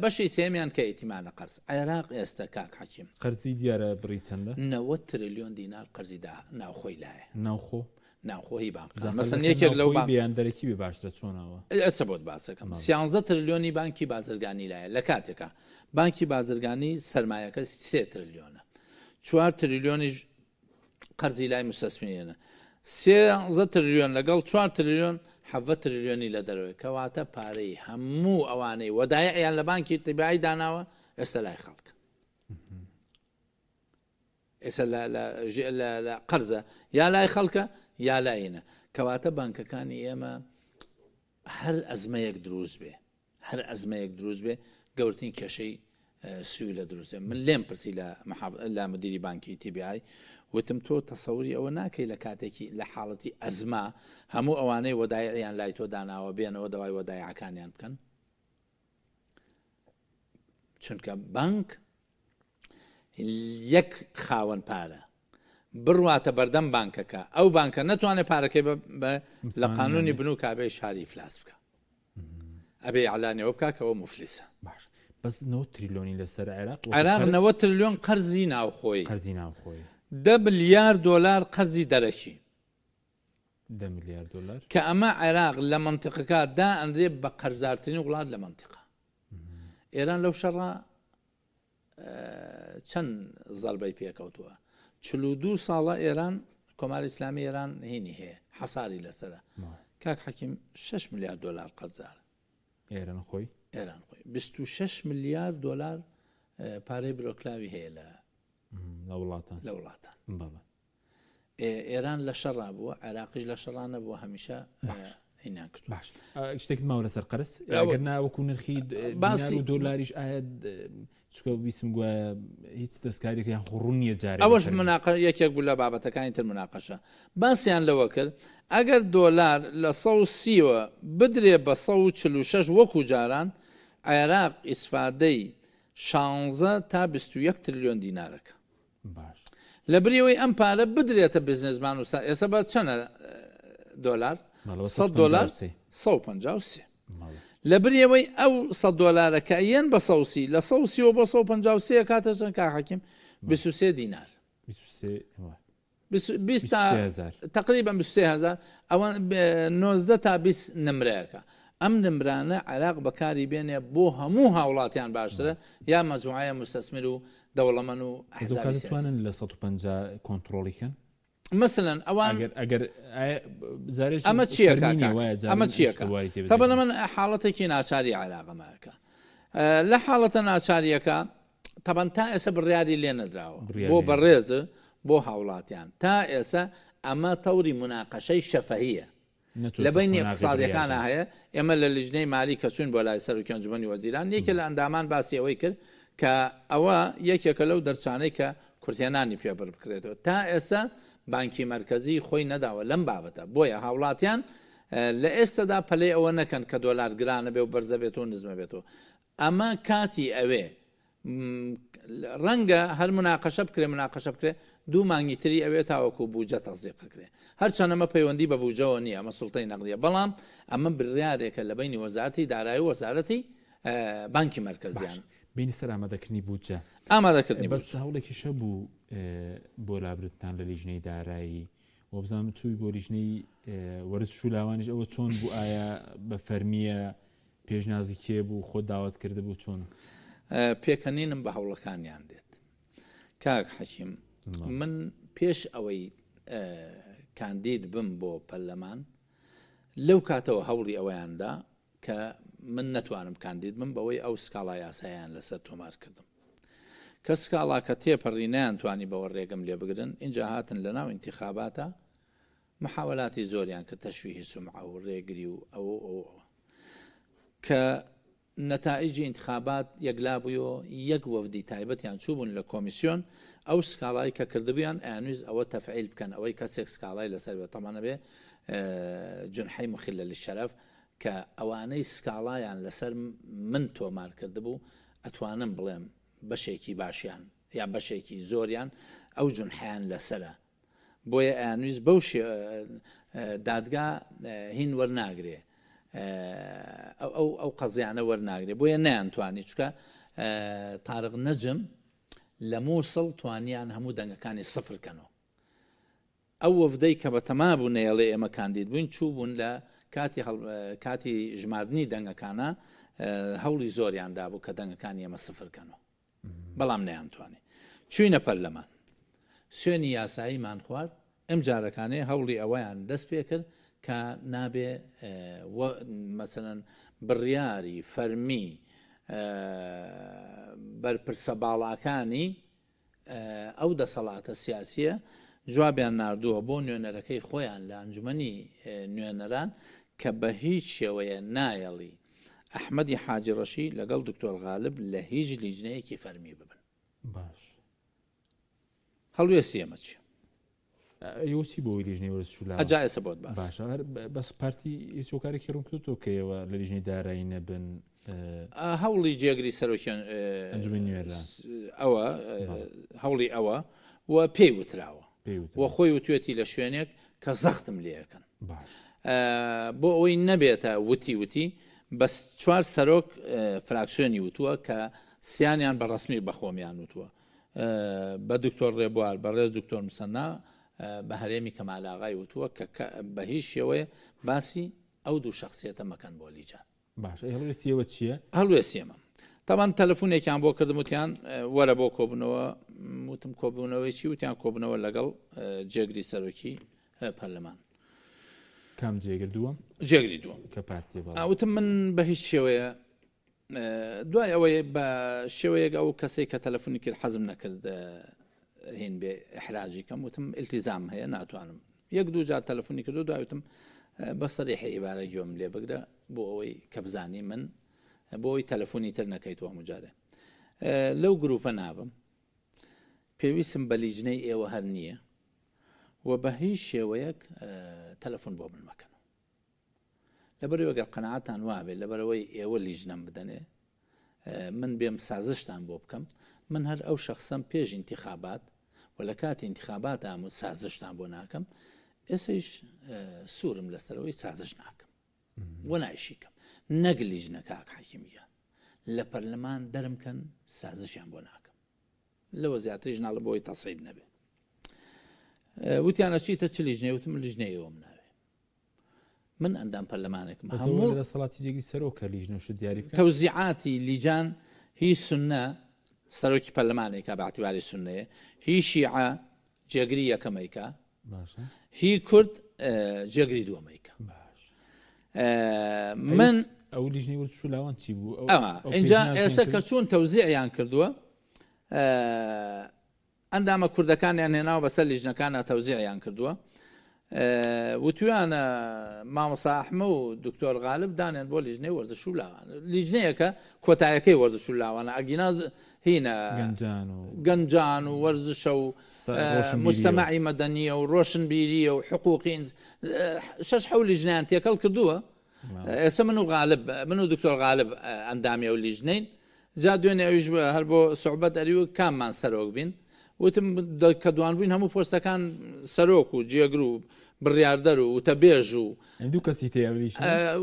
بەشی سێیەمیان کە ئیتیمانە قەرز. عێراق ئێستە کاک حەکیم. قەرزی دیارە بڕی چەندە؟ 90 ترلیۆن دینار قەرزی دا ناوخۆی لایە. ناوخۆ؟ ناوخۆ هی بانکەکان. جا مەسەن قەرزەکە یەکێک لەو ناوخۆیی بانک. بێ یان دەرەکی بێ باشترە چۆنەوە؟ ئێستە بۆت باسەکەم. بەڵێ. سیانزە ترلیۆنی بانکی بازرگانی لایە لە کاتێکا بانکی بازرگانی سەرمایەکە سێ ترلیۆنە. چوار ترلیۆنیش قەرزی لای موستەسمرینە 13 ترلیۆن لەگەڵ 4 ترلیۆن 17 ترلیۆنی لە دەرەوەی کەواتە پارەی هەموو ئەوانەی وەدایعیان لە بانکی تیبایی داناوە ئێستا لای خەڵک ئێستا لە قەرزە یا لای خەڵکە یا لاینە کەواتە بانکەکانی ئێمە هەر ئەزمەیەک دروست بێ هەر ئەزمەیەک دروست بێ گەورترین کێشەی سیولە دروست بێ من لێم پرسی لە لە مدیری بانکی TBI وتم تۆ تەسەوری ئەوە ناکەی لە کاتێکی لە حاڵەتی ئەزما هەموو ئەوانەی وەدایعیان لای تۆ داناوە بێنەوە داوای وەدایعەکانیان بکەن چونکە بانک یەک خاوەن پارە بڕواتە بەردەم بانکەکە ئەو بانکە نەتوانێت پارەکەی بە لە قانونی بنوکا بێ شاری ئیفلاس بکە ئەبێ ئیعلانیەوە بکا کەەوە موفلیسە. باش بەس 9 تریلۆنی لەسەر عێراق عێراق 90 تریلیۆن قەرزی ناوخۆی قەرزی ناوخۆی دە ملیار دۆلار قەرزی دەرەکی دە ملیار دۆلار کە ئەمە عێراق لە مەنتیقەکە دا ئەنرێ بە قەرزارترین وڵات لە مەنتیقە ئێران لەو شەڕە چەند زەربەی پێکەوتووە 42 ساڵە ئێران کۆماری ئیسلامی ئێران هینی هەیە حەساری لەسرە کاک حەکیم 6 میلیارد دلار قەرزار ئێران خۆی ئێران خۆی 26 میلیارد دلار پارەی برۆکلاوی هەیە لە لە وڵاتان لە وڵاتان بەڵێ ئێران لە شەڕا بووە عێراقیش لە شەڕا نەبووە هەمیشە هینیان کردووە. باش شتێکت ماوە لەسەر قەرز ئەگەر نا وەکو نرخی دینار و دۆلاریش ئایا چونکە ویستم گوایە هیچ دەستکاریێک یان خۆ ڕوون نییە جارێ ئەوەش مناقە یەکێک بوو لە بابەتەکانی تر مناقەشە باسیان لەوە کرد ئەگەر دۆلار لە 130 وە بدرێ بە 146 وەکو جاران عێراق ئیسفادەی 16 تا 21 ترلیۆن دینارەکە باش. لەبری ئەوەی ئەم پارە بدرێتە بزنسمان و ئێستا بە چەنە دۆلار؟ 100 دۆلار 153 لەبری ئەوەی ئەو 100 دۆلارە کە یەن بە 130 لە 130 بۆ 153 کاتە چەند کاک حەکیم 23 دینار تقریبا 23 هزار ئەوە 19 تا 20 نمرەیەکە ئەم نمرانە عێراق بەکاری بێنێ بۆ هەموو هاوڵاتیان باشترە یا مەجموعەیە مستثمر و دەوڵەمەن و ئەحزابی سیاسی. توانن لە 150 کۆنتڕۆڵی کەن؟ مەسەلەن ئەوان ئەگەر ئەگەر جارێک ئەمە چییە ئەمە چییە تەبەن من حاڵەتێکی ناچاری عێراقەمەکە لە حاڵەتە ناچاریەکە تەبەن تا ئێستا بڕیاری لێ نەدراوە بۆ بەڕێز بۆ هاوڵاتیان تا ئێستا ئەمە تەوری مناقەشەی شەفەهیە لە بەینی ئیقتسادیەکانا هەیە، ئێمە لە لیژنەی مالی کە چووین بۆ لای سەرۆکی ئەنجومەنی وەزیران یەکێ لە ئەندامان باسی ئەوەی کرد کە ئەوە یەکێکە لەو دەرچانەی کە کورتهێنانی پێ بڕ بکرێتەوە. تا ئێستا بانکی مەرکەزی خۆی نەداوە لەم بابەتە، بۆیە هاوڵاتیان لە ئێستەدا پەلەی ئەوە نەکەن کە دۆلار گرانە بێ و بەرزە بێتەوە و نزمە بێتەوە. ئەمە کاتی ئەوێ ڕەنگە هەر مناقەشە بکرێ مناقەشە بکرێ دوو مانگی تری ئەوێ تاوەکو بوجە تەسدیق ئەکرێ هەرچەند ئەمە پەیوەندی بە بوجەوە نییە ئەمە سوڵتەی نەقدیە بەڵام ئەمە بڕیارێکە لە بەینی وەزارەتی دارایی و وەزارەتی بانکی مەرکەزیان. باش بینی سەر ئامادەکردنی بودجە ئامادەکردنی بەس هەوڵێکیش هەبوو بۆ لابردنتان لە لیژنەی دارایی وابزانم چووی بۆ لیژنەی وەرزش و لاوانیش ئەوە چۆن بوو ئایا بە فەرمیە پێشنازی کێ بوو خۆت داوات کردبوو چۆن؟ پێکەنینم بە هەوڵەکانیان دێت کاک حەکیم من پێش ئەوەی کاندید بم بۆ پەرلەمان لەو کاتەوە هەوڵی ئەوەیاندا کە من نەتوانم کاندید بم بەوەی ئەو سکاڵا یاسایان لەسەر تۆمار کردم کە سکاڵاکە تێپەڕی نەیانتوانی بەوە ڕێگەم لێ بگرن اینجا هاتن لەناو ئینتیخاباتە محاولاتی زۆریان کرد تەشویهی سومعە و رێگری و ئەوە و ئەوە و ئەوە کە نەتائیجی ئینتخابات یەکلا بوویەوە یەک وەفدی تایبەتیان چووبوون لە کۆمیسیۆن ئەو سکاڵای کە کردبوویان ئەیانویست ئەوە تەفعیل بکەن ئەوەی کەسێک سکاڵای لەسەر بێت تەبعەن ئەبێ جنحەی مخلە للشەرەف کە ئەوانەی سکاڵایان لەسەر من تۆمار کردبوو ئەتوانم بڵێم بەشێکی باشیان یا بەشێکی زۆریان ئەو جنحەیان لەسەرە بۆیە ئەیانویست بەو شێ دادگا هین وەرناگرێ. ئەو ئەو قەزیانە وەرناگرێ بۆیە نەیانتوانی چکە تارق نەجم لە مووسڵ توانیان هەموو دەنگەکانی سفر کەنەوە ئەو وەفدەی کە بەتەما بوو نەیەڵێ ئێمە کاندید بووین چووبوون لە کاتی کاتی ژماردنی دەنگەکانە هەوڵی زۆریان دابوو کە دەنگەکانی ئێمە سفر کەنەوە بەڵام نەیانتوانی. چووینە پەرلەمان. سوێنی یاساییمان خوارد، ئمجارەکانێ هەوڵی ئەوەیان دەست پێ کرد کە نابێ و مەسەلەن بڕیاری فەرمی بەرپرسە باڵاکانی ئەو دەسەڵاتە سیاسییە جوابیان ناردووە بۆ نوێنەرەکەی خۆیان لە ئەنجومەنی نوێنەران کە بە هیچ شێوەیە نایەڵی ئەحمەدی حاجی ڕەشی لەگەڵ دکتۆر غالب لە هیچ لیجنەیەکی فەرمی ببن. باش. هەڵوێستی ئێمە چیە؟ ئێوە چی بۆ لیژنەی وەرزش و لاوان؟ ئەجا ئێستا بۆت باس. باشە هەر بەس پارتی هیچ هۆکارێکی ڕوون کردۆتەوە کە ئێوە لە لیژنەی دارایی نەبن؟ هەوڵی جێگری سەرۆکی ئەنجومەنی نوێنەران ئەوە هەوڵی ئەوە و پێی وتراوە و خۆی وتوێتی لە شوێنێک کە زەختم لێەکەن بۆ ئەوەی نەبێتە وتی وتی بەس چوار سەرۆک فراکسیۆنی وتووە کە سیانیان بە ڕسمی بەخۆمیان وتووە بە دکتۆر ڕێبوار بە ڕێز دکتۆر مسەنا بە هەرێمی کەمالاغای وتووە کە بە هیچ شێوەیە باسی ئەو دوو شخصیەتە مەکەن بۆ لیجان باشە ئەی هەڵوێستی ئێوە چییە؟ هەڵوێستی ئێمە تاوان تەلەفونێکیان بۆ کردم وتیان وەرە بۆ کۆبوونەوە وتم کۆبوونەوەی چی وتیان کۆبوونەوە لەگەڵ جێگری سەرۆکی پەرلەمان کام جێگر دووەم؟ جێگری دووەم کە پارتی بەڵێ. وتم من بە هیچ شێوەیە دوای ئەوەی بە شێوەیەک ئەو کەسەی کە تەلەفۆنی کرد حەزم نەکرد هین بێ ئەحراجی کەم وتم التزام هەیە ناتوانم یەک دوو جار تەلەفۆنی کردو دوای وتم بە سەریحی عیبارە گوێم لێ بگرە بۆ ئەوەی کە بزانی من بۆ ئەوەی تەلەفۆنی تر نەکەیت هەموو جارێ لەو گروپە نابم پێویستم بە لیجنەی ئێوە هەر نییە و بە هیچ شێوەیەک تەلەفۆن بۆ من مەکەن لەبەرئەوەی گەر قەناعەتان وابێت لەبەرئەوەی ئێوە لیژنەم بدەنێ من بێم سازشتان بۆ بکەم من هەر ئەو شخصەم پێش ئینتیخابات و لە کاتی ئینتیخابات ئامود سازشتان بۆ ناکەم ئێسەیش سوورم لەسەرەوەی سازش ناکەم و نایشیکەم نەک لیژنە کاک حەکیم گیان لە پەرلەمان دەرم کەن سازشیان بۆ ناکەم لەوە زیاتریش ناڵێ بۆی تەسعیب نەبێ وتیان ئەچیتە چ لیژنەی وتم لیژنەی ئێوەم ناوێ من ئەندام پەرلەمانێکم هەموو دەسەڵاتی جێگری سەرۆکە لیژنە و شت دیاری بکات تەوزیعاتی لیجان هی سوننە سەرۆکی پەرلەمانێکە بە اعتباری سوننەیە هی شیعە جێگری یەکەمەیکە باشە هی کورد جێگری دووەمەیکە باش من ئەو لیژنەی وەرزش و لاوان چی بوو ئەوە اینجا ئێستا کە چوون تەوزیعیان کردووە ئەندامە کوردەکانیان هێناوە بەسەر لیژنەکانا تەوزیعیان کردووە وتویانە مامۆستا ئەحمە و دکتۆر غالب دانێن بۆ لیژنەی وەرزش و لاوان لیژنەیەکە کۆتایەکەی وەرزش و لاوانە ئەگینا هینە گەنجان و گەنجان و وەرزشە و مجتەمەعی مەدەنیە و ڕۆشنبیریە و حقوقی شەش حەو لیژنیان تێکەڵ کردووە ئێستا من و غالب من و دکتۆر غالب ئەندامی ئەو لیژنەین جا دوێنێ ئەویش هەر بۆ سوعبەت ئەری و کاممان سەرۆک بین وتم کە دوان بووین هەموو پۆستەکان سەرۆک و جێگر و بڕیاردەر و وتەبێژ و دوو کەسی تێ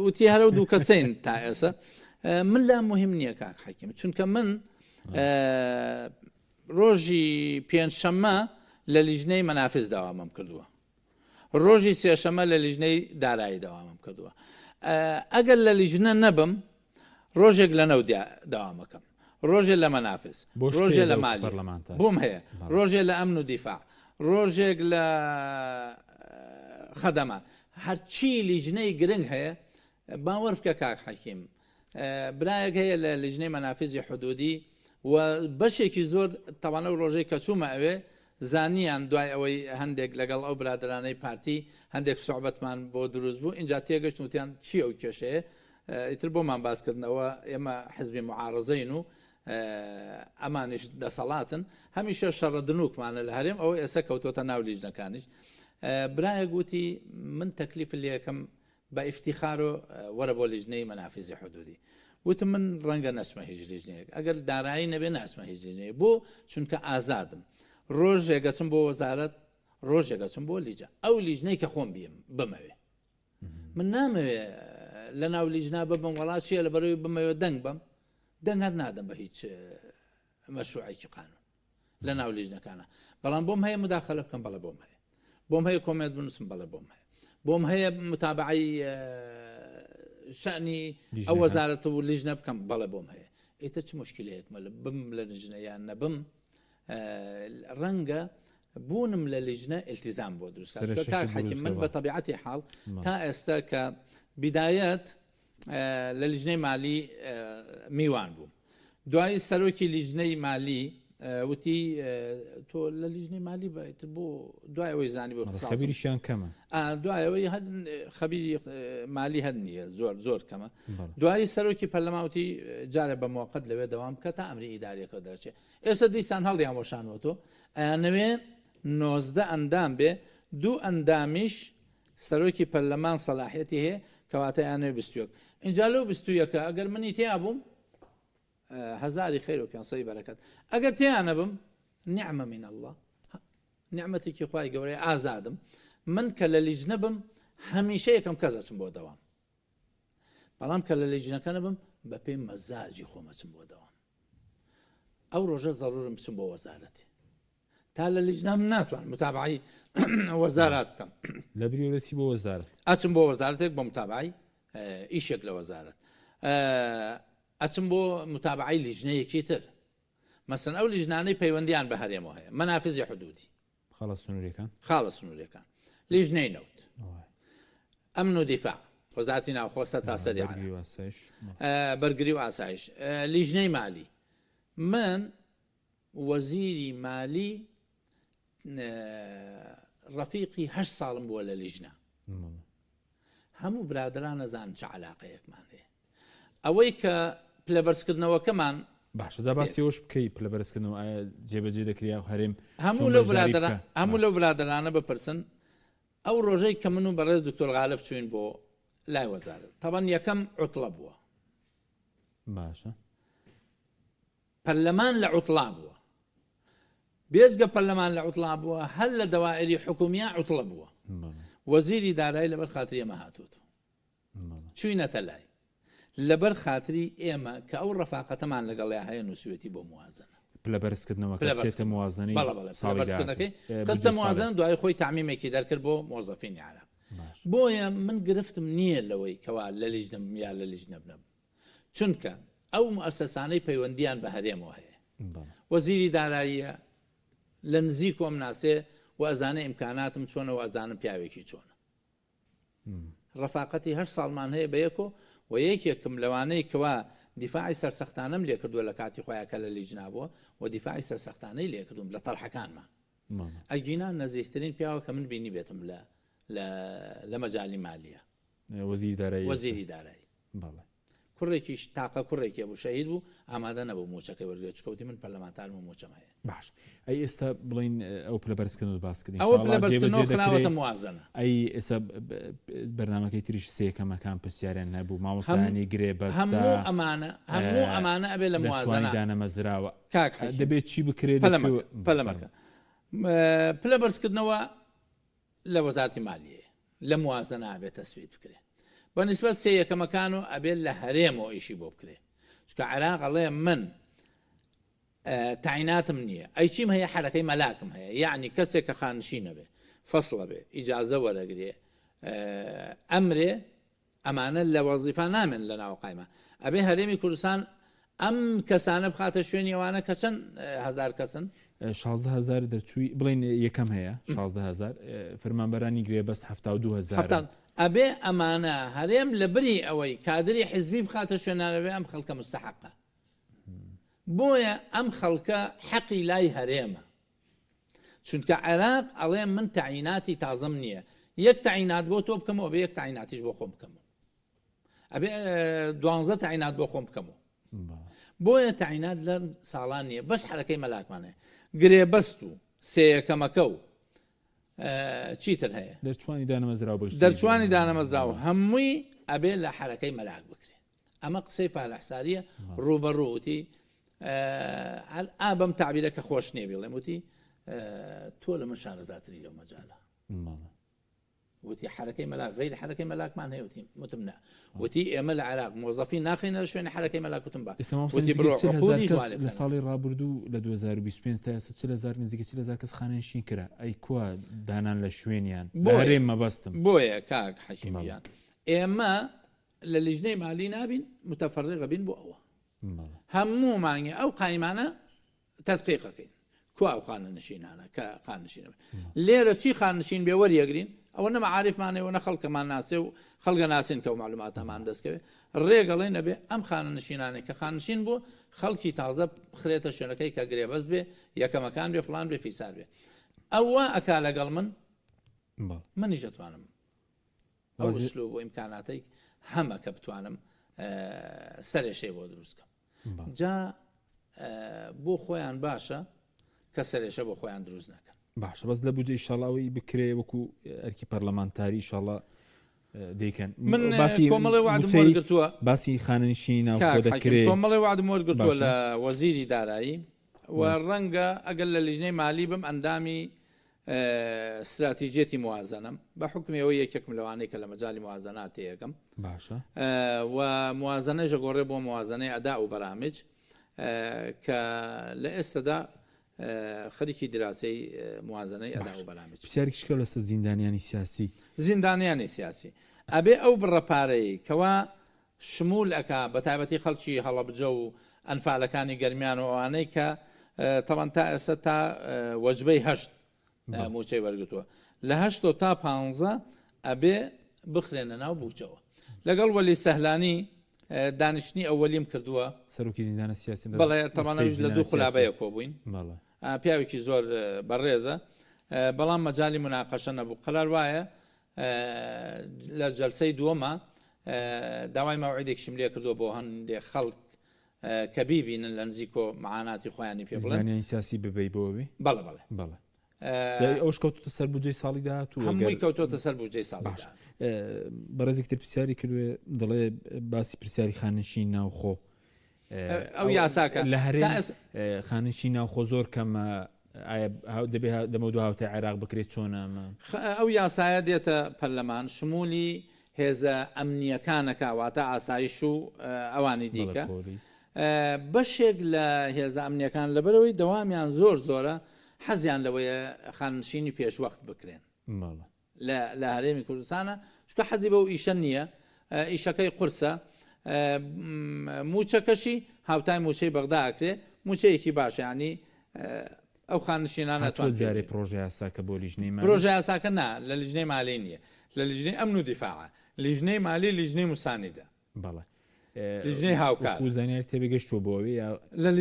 وتی هەرە دوو کەسین تا ئێستا من لا مهم نییە کاک حەکیم چونکە من ڕۆژی پێنجشەممە لە لیژنەی مەنافس داوامم کردووە ڕۆژی سێشەمە لە لیژنەی دارایی دەوامم کردووە ئەگەر لە لیژنە نەبم ڕۆژێک لە نەو دەوامەکەم ڕۆژێ لە مەنافس ڕۆژێ لە مالی بۆم هەیە ڕۆژێ لە ئەمن و دیفاع ڕۆژێک لە خەدەمە هەرچی لیژنەی گرنگ هەیە باوەڕ بکە کاک حەکیم برایەک هەیە لە لیژنەی مەنافزی حدودی و بەشێکی زۆر تەوان ئەو ڕۆژەی کە چوومە ئەوێ زانیان دوای ئەوەی هەندێک لەگەڵ ئەو برادرانەی پارتی هەندێک سوعبەتمان بۆ دروست بوو ئینجا تێگەشتن وتیان چی ئەو کێشەیە ئیتر بۆمان باسکردنەوە ئێمە حزبی معارزەین و ئەمانیش دەسەڵاتن هەمیشە شەڕە دنوکمانە لە هەرێم ئەوە ئێستا کەوتۆتە ناو لیژنەکانیش برایەک وتی من تەکلیف لەکەم بە ئیفتیخارۆ وەرە بۆ لیژنەی مەنافیزی حدودی. وتم من ڕەنگە نەچمە هیچ لیژنەیەک. ئەگەر دارایی نەبێ ناچمە هیچ لیژنەیەک. بۆ؟ چونکە ئازادم. ڕۆژێک ئەچم بۆ وەزارەت، ڕۆژێک ئەچم بۆ لیجە. ئەو لیژنەی کە خۆم بیم بمەوێ. من نامەوێ. لە ناو لیژنا ببم وەڵا چییە لە بەرەوەی بمەوێ دەنگ بم دەنگ هەر نادەم بە هیچ مەشروعێکی قانون لە ناو لیژنەکانە بەڵام بۆم هەیە مداخلە بکەم بەڵێ بۆم هەیە بۆم هەیە comment بنووسم بەڵێ بۆم هەیە بۆم هەیە متابعی شەنی ئەو وەزارەت و لیژنە بکەم بەڵێ بۆم هەیە ئیتر چ مشکلەیەکمە لە بم لە لیژنە یان نەبم ڕەنگە بوونم لە لیژنە التزام بۆ دروست کاک حەکیم من بە تەبیعەتی حاڵ تا ئێستا کە بیدایەت لە لیژنەی مالی میوان بووم دوایی سەرۆکی لیژنەی مالی وتی تۆ لە لیژنەی مالی بەتر بۆ دوای ئەوەی زانی بۆ خەبیریشیان کەمە دوایەوەی هەر خەبیری مالی هەر نییە زۆر زۆر کەمە دوایی سەرۆکی پەرلەماوتی جارێ بە موقت لەوێ دەوام بکە تا ئەمری ئیداریەکە دەرچێ ئێستا دیسان هەڵیان وەشانوەتۆ ئەیانەوێ 19 ئەندام بێ دوو ئەندامیش سەرۆکی پەرلەمان سەلاحیەتی هەیە کەواتە ئەیانەوێ 21 ئینجا لەو 21 ئەگەر منی تیا بووم هەزاری خێر و پێنسەی بەرەکەت ئەگەر تیا نەبم نعمە من الله نعمەتێکی خوای گەورەی ئازادم من کە لە لیژنە بم هەمیشە یەکەم کەس ئەچم بۆ دەوام بەڵام کە لە لیژنەکە نەبم بەپێی مەزاجی خۆم ئەچم بۆ دەوام ئەو ڕۆژە زەرورم بچم بۆ وەزارەتی تا لە لیژنام ناتوان متابعی وەزارات بکەم لە بریورەتی بۆ وەزارەت ئەچم بۆ وەزارەتێک بۆ متابعی ئیشێک لە وەزارەت ئەچم بۆ متابعی لیژنەیەکی تر مەسن ئەو لیژنانەی پەیوەندیان بە هەرێمەوە هەیە مەنافزی حدودی خاڵە سنووریەکان خاڵە سنووریەکان لیژنەی نەوت ئەمن و دیفاع وەزارەتی ناوخۆ سەرتاسەری بەرگری و ئاسایش لیژنەی مالی من وەزیری مالی ڕەفیقی هە ساڵم بووە لە لیژنە هەموو برادران ئەزانن چ عەلاقەیەکمان هەیە ئەوەی کە پلە بەرزکردنەوەکەمان باشە جا باسی ئەوەش بکەی پلە بەرزکردنەوە ئایا جێبەجێ دەکرێ یاخود هەرێم هەموو چۆن لەو بەشداری برادەران بکا؟ هەموو باشە لەو برادەرانە بپرسن ئەو ڕۆژەی کە من و بەڕێز دکتۆر غالب چووین بۆ لای وەزارەت تەبەن یەکەم عوتڵە بووە باشە پەرلەمان لە عوتڵا بووە. بێجگە پەرلەمان لە عوتڵا بووە، هەر لە دەوائری حکومییا عوتڵە بووە. وەزیری دارایی لەبەر خاتری ئێمە هاتووەتەوە. چووینەتە لای. لەبەر خاتری ئێمە کە ئەو ڕەفاقەتەمان لەگەڵیا هەیە نووسیوێتی بۆ موازنە. پلە بەرزکردنەوەکە بچێتە موازنەی بەڵێ بەڵێ پلە بەرزکردنەکەی خستە موازنە دوای خۆی تەعمیمێکی دەرکرد بۆ مۆزەفینی عێراق. بۆیە من گرفتم نییە لەوەی کەوا لە لیژنە بم یا لە لیژنە نەبم. چونکە ئەو موئەسەسانەی پەیوەندیان بە هەرێمەوە هەیە وەزیری داراییە لە نزیک وەم ناسێ و ئەزانێ ئیمکاناتم چۆنە و ئەزانم پیاوێکی چۆنە ڕەفاقەتی هەشت ساڵمان هەیە بە یەکۆ و یەکێکم لەوانەی کەوا دیفاعی سەرسەختانەم لێکردووە لە کاتی خۆیان کە لە لیجنا بووە و دیفاعی سەرسەختانەی لێکردوم لە تەرحەکانمان ئەگینا نەزیهترین پیاوە کە من بینی بێتم لە لە مەجالی مالیە وەزیری دارایی وەزیری دارایی بەڵێ. کوڕێکیش تاقە کوڕێکی هەبوو شەهید بوو ئامادە نەبوو مووچەکەی وەرگرێت چونکە وتی من پەرلەمانتارم و مووچەم هەیە. باش ئەی ئێستا بڵێین ئەو پلە بەرزکردنەوەت باس کرد ئەوە پلە بەرزکردنەوە خراوەتە موازنە. ئەی ئێستا بەرنامەکەی تریش سێکەمەکان پرسیاریان هەبوو مامۆستایانی گرێ بەستە هەموو ئەمانە هەموو ئەمانە ئەبێ لە موازنە دانەمەزراوە کاک حەکیم دەبێت چی بکرێت پەلەمەکە پەلەمەکە پلە بەرزکردنەوە لە وەزارەتی مالیەیە لە موازنە ئەبێ تەسویت بکرێ بە نیسبەت سێ یەکەمەکان و ئەبێ لە هەرێمەوە ئیشی بۆ بکرێ چونکە عێراق ئەڵێ من تایناتم نییە ئەی چیم هەیە حرەکەی مەلاکم هەیە یعنی کەسێک کە خانشی نەبێ فەسڵە بێ ئیجازە وەرەگرێ ئەمرێ ئەمانە لە وەزیفە نامێن لە ناو قایمە ئەبێ هەرێمی کوردستان ئەم کەسانە بخاتە شوێنی ئەوانە کە چەند هەزار کەسن؟ 16 هەزار دەرچووی بڵێن یەکەم هەیە 16 هەزار فەرمانبەرانی گرێبەست 72 هەزار ئەبێ ئەمانە هەرێم لە بری ئەوەی کادری حزبی بخاتە شوێنانەوەی ئەم خەڵکە مستحقە بۆیە ئەم خەڵکە حەقی لای هەرێمە چونکە عێراق ئەڵێ من تەعیناتی تازەم نییە یەک تەعینات بۆ تۆ بکەمەوە بێ یەک تەعیناتیش بۆ خۆم بکەمەوە ئەبێ دوانزە تەعینات بۆ خۆم بکەمەوە بۆیە تەعینات لە ساڵان نییە بەس حرەکەی مەلاکمان هەیە گرێبەست و سێیەکەمەکە و چیتر هەیە دەرچوانی دانەمەزراو بەش دەرچوانی دانەمەزراوە هەمووی ئەبێ لە حرەکەی مەلاک بکرێت ئەمە قسەی فالح ساریە ڕووبەڕوو وتی ئا بەم تعبیرە کە خۆش نییە بیڵێم وتی تۆ لە من شارەزاتری لەو مەجالە. وتی حەرەکەی مەلاک غەیری حەرەکەی مەلاکمان هەیە وتی وتم نا وتی ئێمە لە عێراق مۆزەفی ناخەینە شوێنی حەرەکەی مەلاک وتم با ئێستا مامۆستا وتی نزیکەی بڕۆ 40 هەزار عقودیش کەس وا لێ لە بکەنەوە. ساڵی ڕابردوو لە 2025 تا ئێستا 40 هەزار نزیکەی 40 هەزار کەس خانەنشین کرا ئەی کوا دانان لە شوێنیان لە بۆیە هەرێم مەبەستم بۆیە کاک حەکیم بەڵێ. گیان ئێمە لە لیژنەی مالی نابین متەفەڕیغە بین بۆ ئەوە بەڵێ. هەموو مانگێ ئەو قایمانە تەدقیق ئەکەین کوا ئەو خانەنشینانە کە خانشینە لێرە چی خانشین بێ وەریەگرین ئەوە نە مەعارفمانەوە نە خەڵکەمان ناسێ و خەڵگە ناسین کە و معلوماتەمان دەستکەوێت ڕێگەڵێ نەبێ ئەم خانەنشینانێک کە خانشین بوو خەڵکی تازە بخرێتە شوێنەکەی کە گرێبەست بێ یەکەمەکان بێ فلان بێ فیسار بێ ئەوە ئەکا لەگەڵ من منیش دەتوانم ئەو ئسلوب و ئیمکاناتەی هەمە کە بتوانم سەرێشەی بۆ دروست کەم جا بۆ خۆیان باشە کە سەرێشە بۆ خۆیان دروست نەکەن. باشە بەس لە بودجە ئیشاڵا ئەوەی بکرێ وەکو ئەرکی پەرلەمانتاری ئیشاڵا دەیکەن من باسی کۆمەڵێ وعدم وەرگرتووە باسی خانەنشینی ناوخۆ دەکرێ کۆمەڵێ وعدم وەرگرتووە لە وەزیری دارایی و ڕەنگە ئەگەر لە لیژنەی مالی بم ئەندامی ستراتیجیەتی موازەنەم بە حوکمی ئەوەی یەکێکم لەوانەی کە لە مەجالی موازەنا تێیەگەم باشە و موازەنەش ئەگۆڕێ بۆ موازەنەی ئەدا و بەرامج کە لە ئێستەدا خەریکی دراسەی موازەنەی ئەدا و بەرامج پرسیارێکیش کرا لەسەر زیندانیانی سیاسی. زیندانیانی سیاسی ئەبێ ئەو بڕە پارەی کەوا شمول ئەکا بەتایبەتی خەڵکی هەڵەبجە و ئەنفالەکانی گەرمیان و ئەوانەی کە تەبەن تا ئێستا تا وەجبەی هەشت موچەی وەرگتووە لە هەشتۆ تا پانزە ئەبێ بخرێنە ناو بوجەوە لەگەڵ وەلی سەهلانی دانیشتنی ئەوەلیم کردووە سەرۆکی زیندانە سیاسی بەڵێ تەمانەویش لە دوو خولابەیە کۆبووین پیاوێکی زۆر بەڕێزە بەڵام مەجای مناقەشە نەبوو قەرار وایە لە جەلسەی دووەما داوای مەوعیدێکیشم لێ کردووە بۆ هەندێ خەڵک کە بیبینن لە نزیکۆ معاناتی خۆیانی پێ بڵێن. زیندانیانی سیاسی ببەی بۆ ئەوێ؟ بەڵێ بەڵێ. بەڵێ. جا ئەوش کەوتۆتە سەر بودجەی ساڵی داهاتوو؟ هەمووی کەوتۆتە سەر بودجەی ساڵی باش. بەڕێزێکی تر پرسیاری کردوێ دەڵێ باسی پرسیاری خانەنشین ناوخۆ ئەو یاساکە لە هەرێم خانەنشین ناوخۆ زۆر کەمە ئایا دەبێ دەمە دو هاوتای عێراق بکرێت چۆنە ئەمە؟ ئەو یاسایە دێتە پەرلەمان شمولی هێزە ئەمنییەکانەکە واتە ئاسایش و ئەوانی دیکە بەشێک لە هێزە ئەمنیەکان لەبەرەوەی دەوامیان زۆر زۆرە حەزیان لەوەیە خانشینی پێشوەخت بکرێن. لە لە هەرێمی کوردستانە چونکە حەزی بەو ئیشە نییە ئیشەکەی قورسە موچەکەشی هاوتای موچەی بەغدا ئەکرێ موچەیەکی باشە ینی ئەو خانشینانە هاتووە جارێ پرۆژە یاساکە بۆ لیژنەی مالی؟ پرۆژە یاساکە نا لە لیژنەی مالی نییە لە لیژنەی ئەمن و دیفاعە لیژنەی مالی لیژنەی موسانیدە بەڵێ لیژنەی هاوکار وەکو زانیاری تێبگەشتووە بۆ ئەوێ یا لە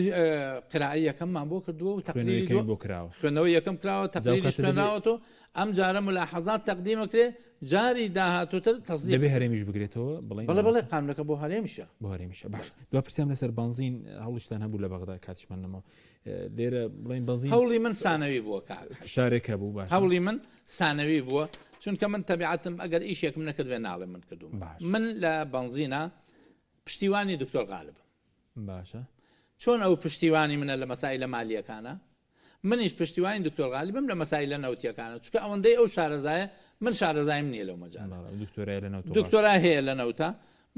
قرائەی یەکەممان بۆ کردووە و تەقریری خوێندنەوەی بۆ کراوە خوێندنەوەی یەکەم کراوە تەقریریش خوێنراوەتەوە ئەم جارە ملاحەزات تەقدیمەکرێ جاری داهاتووتر تەسدیق دەبێ هەرێمیش بگرێتەوە بڵێن بەڵێ بەڵێ قانونەکە بۆ هەرێمیشە بۆ هەرێمیشە باش دوا پرسیارم لەسەر بەنزین هەوڵیشتان هەبوو لە بەغدا کاتیشمان نەما لێرە بڵێن بەنزین هەوڵی من سانەوی بووە کاک فشارێک هەبوو باش هەوڵی من سانەوی بووە چونکە من تەبیعەتم ئەگەر ئیشێکم نەکردبێ ناڵێم من کردوومە باش. من لە بەنزینە پشتیوانی دکتۆر غالبم باشە چۆن ئەو پشتیوانی منە لە مەسائلە مالیەکانە منیش پشتیوانی دکتۆر غالبم لە مەسائلە نەوتیەکانە چونکە ئەوەندەی ئەو شارەزایە من شارەزایم نییە لەو مەجالە بەڵێ، ئەو دکتۆرای لە نەوت و غاز. دکتۆرای هەیە لە نەوتە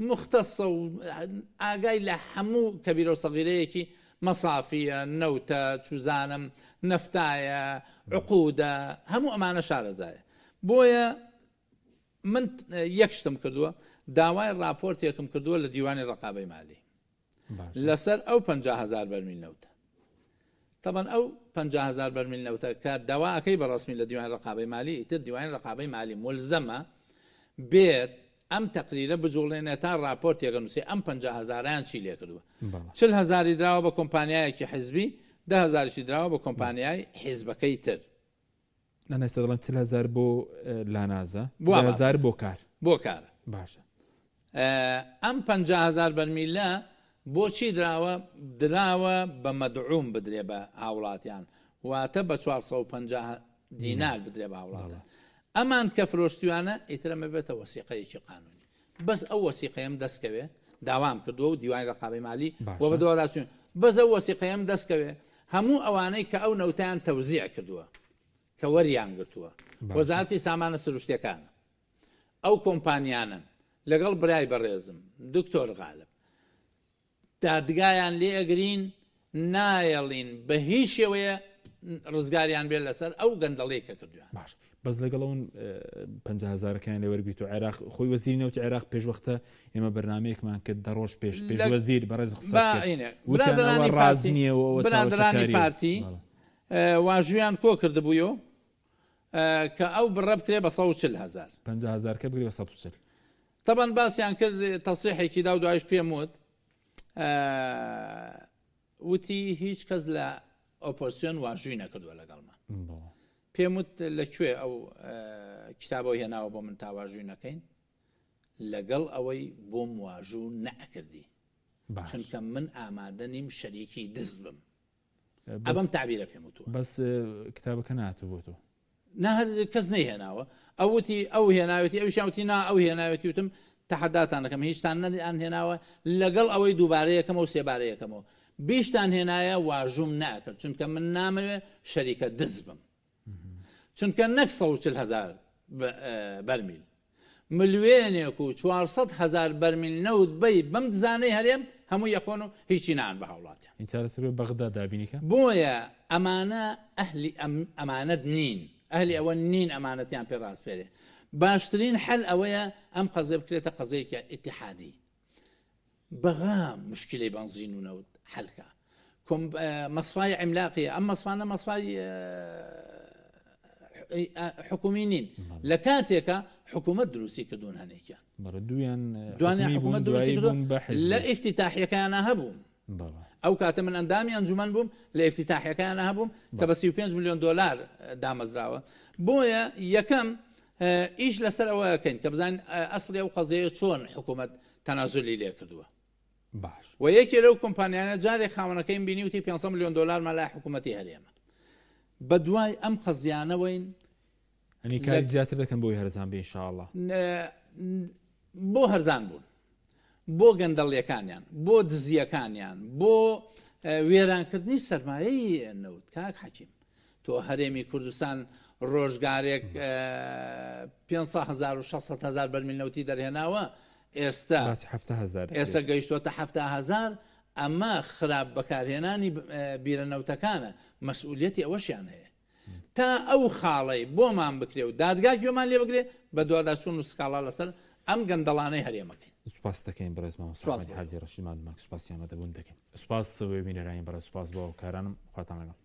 موختەسە و ئاگای لە هەموو کەبیرە و سەغیرەیەکی مەسافیە، نەوتە، چوزانم نەفتایە، عقودە، هەموو ئەمانە شارەزایە. بۆیە من یەک شتم کردووە، داوای ڕاپۆرتێکم کردووە لە دیوانی ڕەقابەی مالی لەسەر ئەو 50 هەزار بەرمیل نەوتە. تەبەن ئەو 50 هەزار بەرمیل نەوتە کە داواکەی بە ڕەسمی لە دیوانی ڕەقابەی مالی، ئیتر دیوانی ڕەقابەی مالی مولزەمە بێت ئەم تەقریرە بجوڵێنێ تا ڕاپۆرتێک ئەنوسێ ئەم 50 هەزارەیان چی لێکردووە. 40 هەزاری دراوە بە کۆمپانیایەکی حیزبی، 10 هەزاریشی دراوە بە کۆمپانیای حیزبەکەی تر. نا نا ئێستا دەڵێن 40 هەزار بۆ لانازە، 10 هەزار بۆ کار. بۆ کارە. باشە. ئەم 50 هەزار بەرمیلە بۆچی دراوە؟ دراوە بە مەدعوم بدرێ بە هاوڵاتیان، واتە بە 450 دینار بدرێ بە هاوڵاتیان. ئەمان کە فرۆشتویانە ئیتر ئەمە بێتە وەسیقەیەکی قانونی. بەس ئەو وەسیقەیەم دەست کەوێ، داوام کردووە و دیوانی ڕەقابەی مالی و بەدواداچوون، بەس ئەو وەسیقەیەم دەست کەوێ، هەموو ئەوانەی کە ئەو نەوتەیان تەوزیع کردووە، کە وەریان گرتووە، وەزارەتی سامانە سروشتیەکانە. ئەو کۆمپانیانەن لەگەڵ برای بەڕێزم دکتۆر غالب دادگایان لێ ئەگرین نایەڵین بە هیچ شێوەیە ڕزگاریان بێت لەسەر ئەو گەندەڵیەی کە کردویانە. باش بەس لەگەڵ ئەون 50 هەزارەکەیان لێ وەرگیت و عێراق خۆی وەزیری نەوتی عێراق پێشوەختە ئێمە بەرنمەیەکمان کرد دە ڕۆژ پێش پێش وەزیر بەڕێز قسە با کرد ئینە وتیان ئەوە برادەرانی ڕاست پارتی نییە و ئەوە برادەرانی چاوەشەکاریە پارتی بەڵێ. واژویان کۆ کردبوویەوە کە ئەو بڕە بکرێ بە 140 هەزار. 50 هەزارکە بگرێ بە 140. تەبەن باسیان کرد تەسریحێکی دا و دوایش پێم وت وتی هیچ کەس لە ئۆپۆزسیۆن واژووی نەکردووە لەگەڵمان. پێم وت لە کوێ ئەو کتابەوە هێناوە بۆ من تا واژووی نەکەین؟ لەگەڵ ئەوەی بۆم واژوو نەئەکردی چونکە من ئامادە نیم شەریکی دز بم. ئەبەم تەعبیرە پێم وتووە. بەس کتابەکە نەهاتوو بۆ تۆ. نا هەر کەس نەیهێناوە. ئەو وتی ئەو هێناوێتی ئەویشیان وتی نا ئەو هێناوێتی وتم تەحەداتان دەکەم هیچتان نەیان هێناوە لەگەڵ ئەوەی دووبارە یەکەمەوە و سێبارە یەکەمەوە بیشتان هێنایە واژووم نەئەکرد چونکە من نامەوێ شەریکە دز بم چونکە نەک 140 هەزار بەرمیل ملوێنێک و 400 هەزار بەرمیل نەوت بەی بەم دزانەی هەرێم هەموو یەخۆن و هیچی نان بە هاوڵاتیان. این چارەسەر بێ بەغدا دابینی کە. بۆیە ئەمانە ئەهلی ئەمانەت نین، ئەهلی ئەوە نین ئەمانەتیان پێ ڕاسپێرێ. باشترین حەل ئەوەیە ئەم قەزیە بکرێتە قەزیەیەکی ئیتیحادی. بەغا مشکلەی بەنزین و نەوت حەل کا. کۆم مەسفای عیملاقیە، ئەم مەسفانە مەسفای حکومی نین. لە کاتێکا حکوومەت دروستی کردوون هەنێکیان. بەڵێ دوویان دوانیان حکومی بوون حکوومەت دروستی دوایی کردووە بوون بە حزبی. لە ئیفتیتاحیەکەیانا هەبووم. بەڵێ. ئەو کاتە من ئەندامی ئەنجومەن بووم لە ئیفتیتاحیەکەیانا هەبووم کە بە 35 ملیۆن دۆلار دامەزراوە. بۆیە یەکەم ئیش لەسەر ئەوە ئەکەین کە بزانین ئەسڵی ئەو قەزیەیە چۆن حکوومەت تەنازولی لێ کردووە. باش. و یەکێ لەو کۆمپانیانە جارێک خاوەنەکەیم بینی وتی 500 ملیۆن دۆلارمان لای حکوومەتی هەرێمە. بە دوای ئەم قەزیانەوەین. ئەنی کاری زیاتر دەکەن بۆی هەرزان بێ ئینشاڵڵا. بۆ هەرزان بوون، بۆ گەندەڵیەکانیان، بۆ دزیەکانیان، بۆ وێرانکردنی سەرمایەی نەوت. کاک حەکیم تۆ هەرێمی کوردستان ڕۆژگارێک 500 هەزار و 600 هەزار بەرمیل نەوتی دەرهێناوە، ئێستا باسی 70 هەزار ئێستا گەیشتووەتە 70 هەزار. ئەمە خراپ بەکارهێنانی بیرە نەوتەکانە، مەسئولیەتی ئەوەشیان هەیە. تا ئەو خاڵەی بۆمان بکرێ و دادگا گوێمان لێ بگرێ بەدواداچوون و سکاڵا لەسەر ئەم گەندەڵانەی هەرێمەکەین. سوپاست دەکەین بەڕێز مامۆستا سوپاس ئەحمەدی بۆ حاجی ڕەشید ماندوومان سوپاسی ئامادەبوون دەکەین. سوپاس بۆ بینەرانی بەڕێز سوپاس بۆ هاوکارانم خواتان لەگەڵ.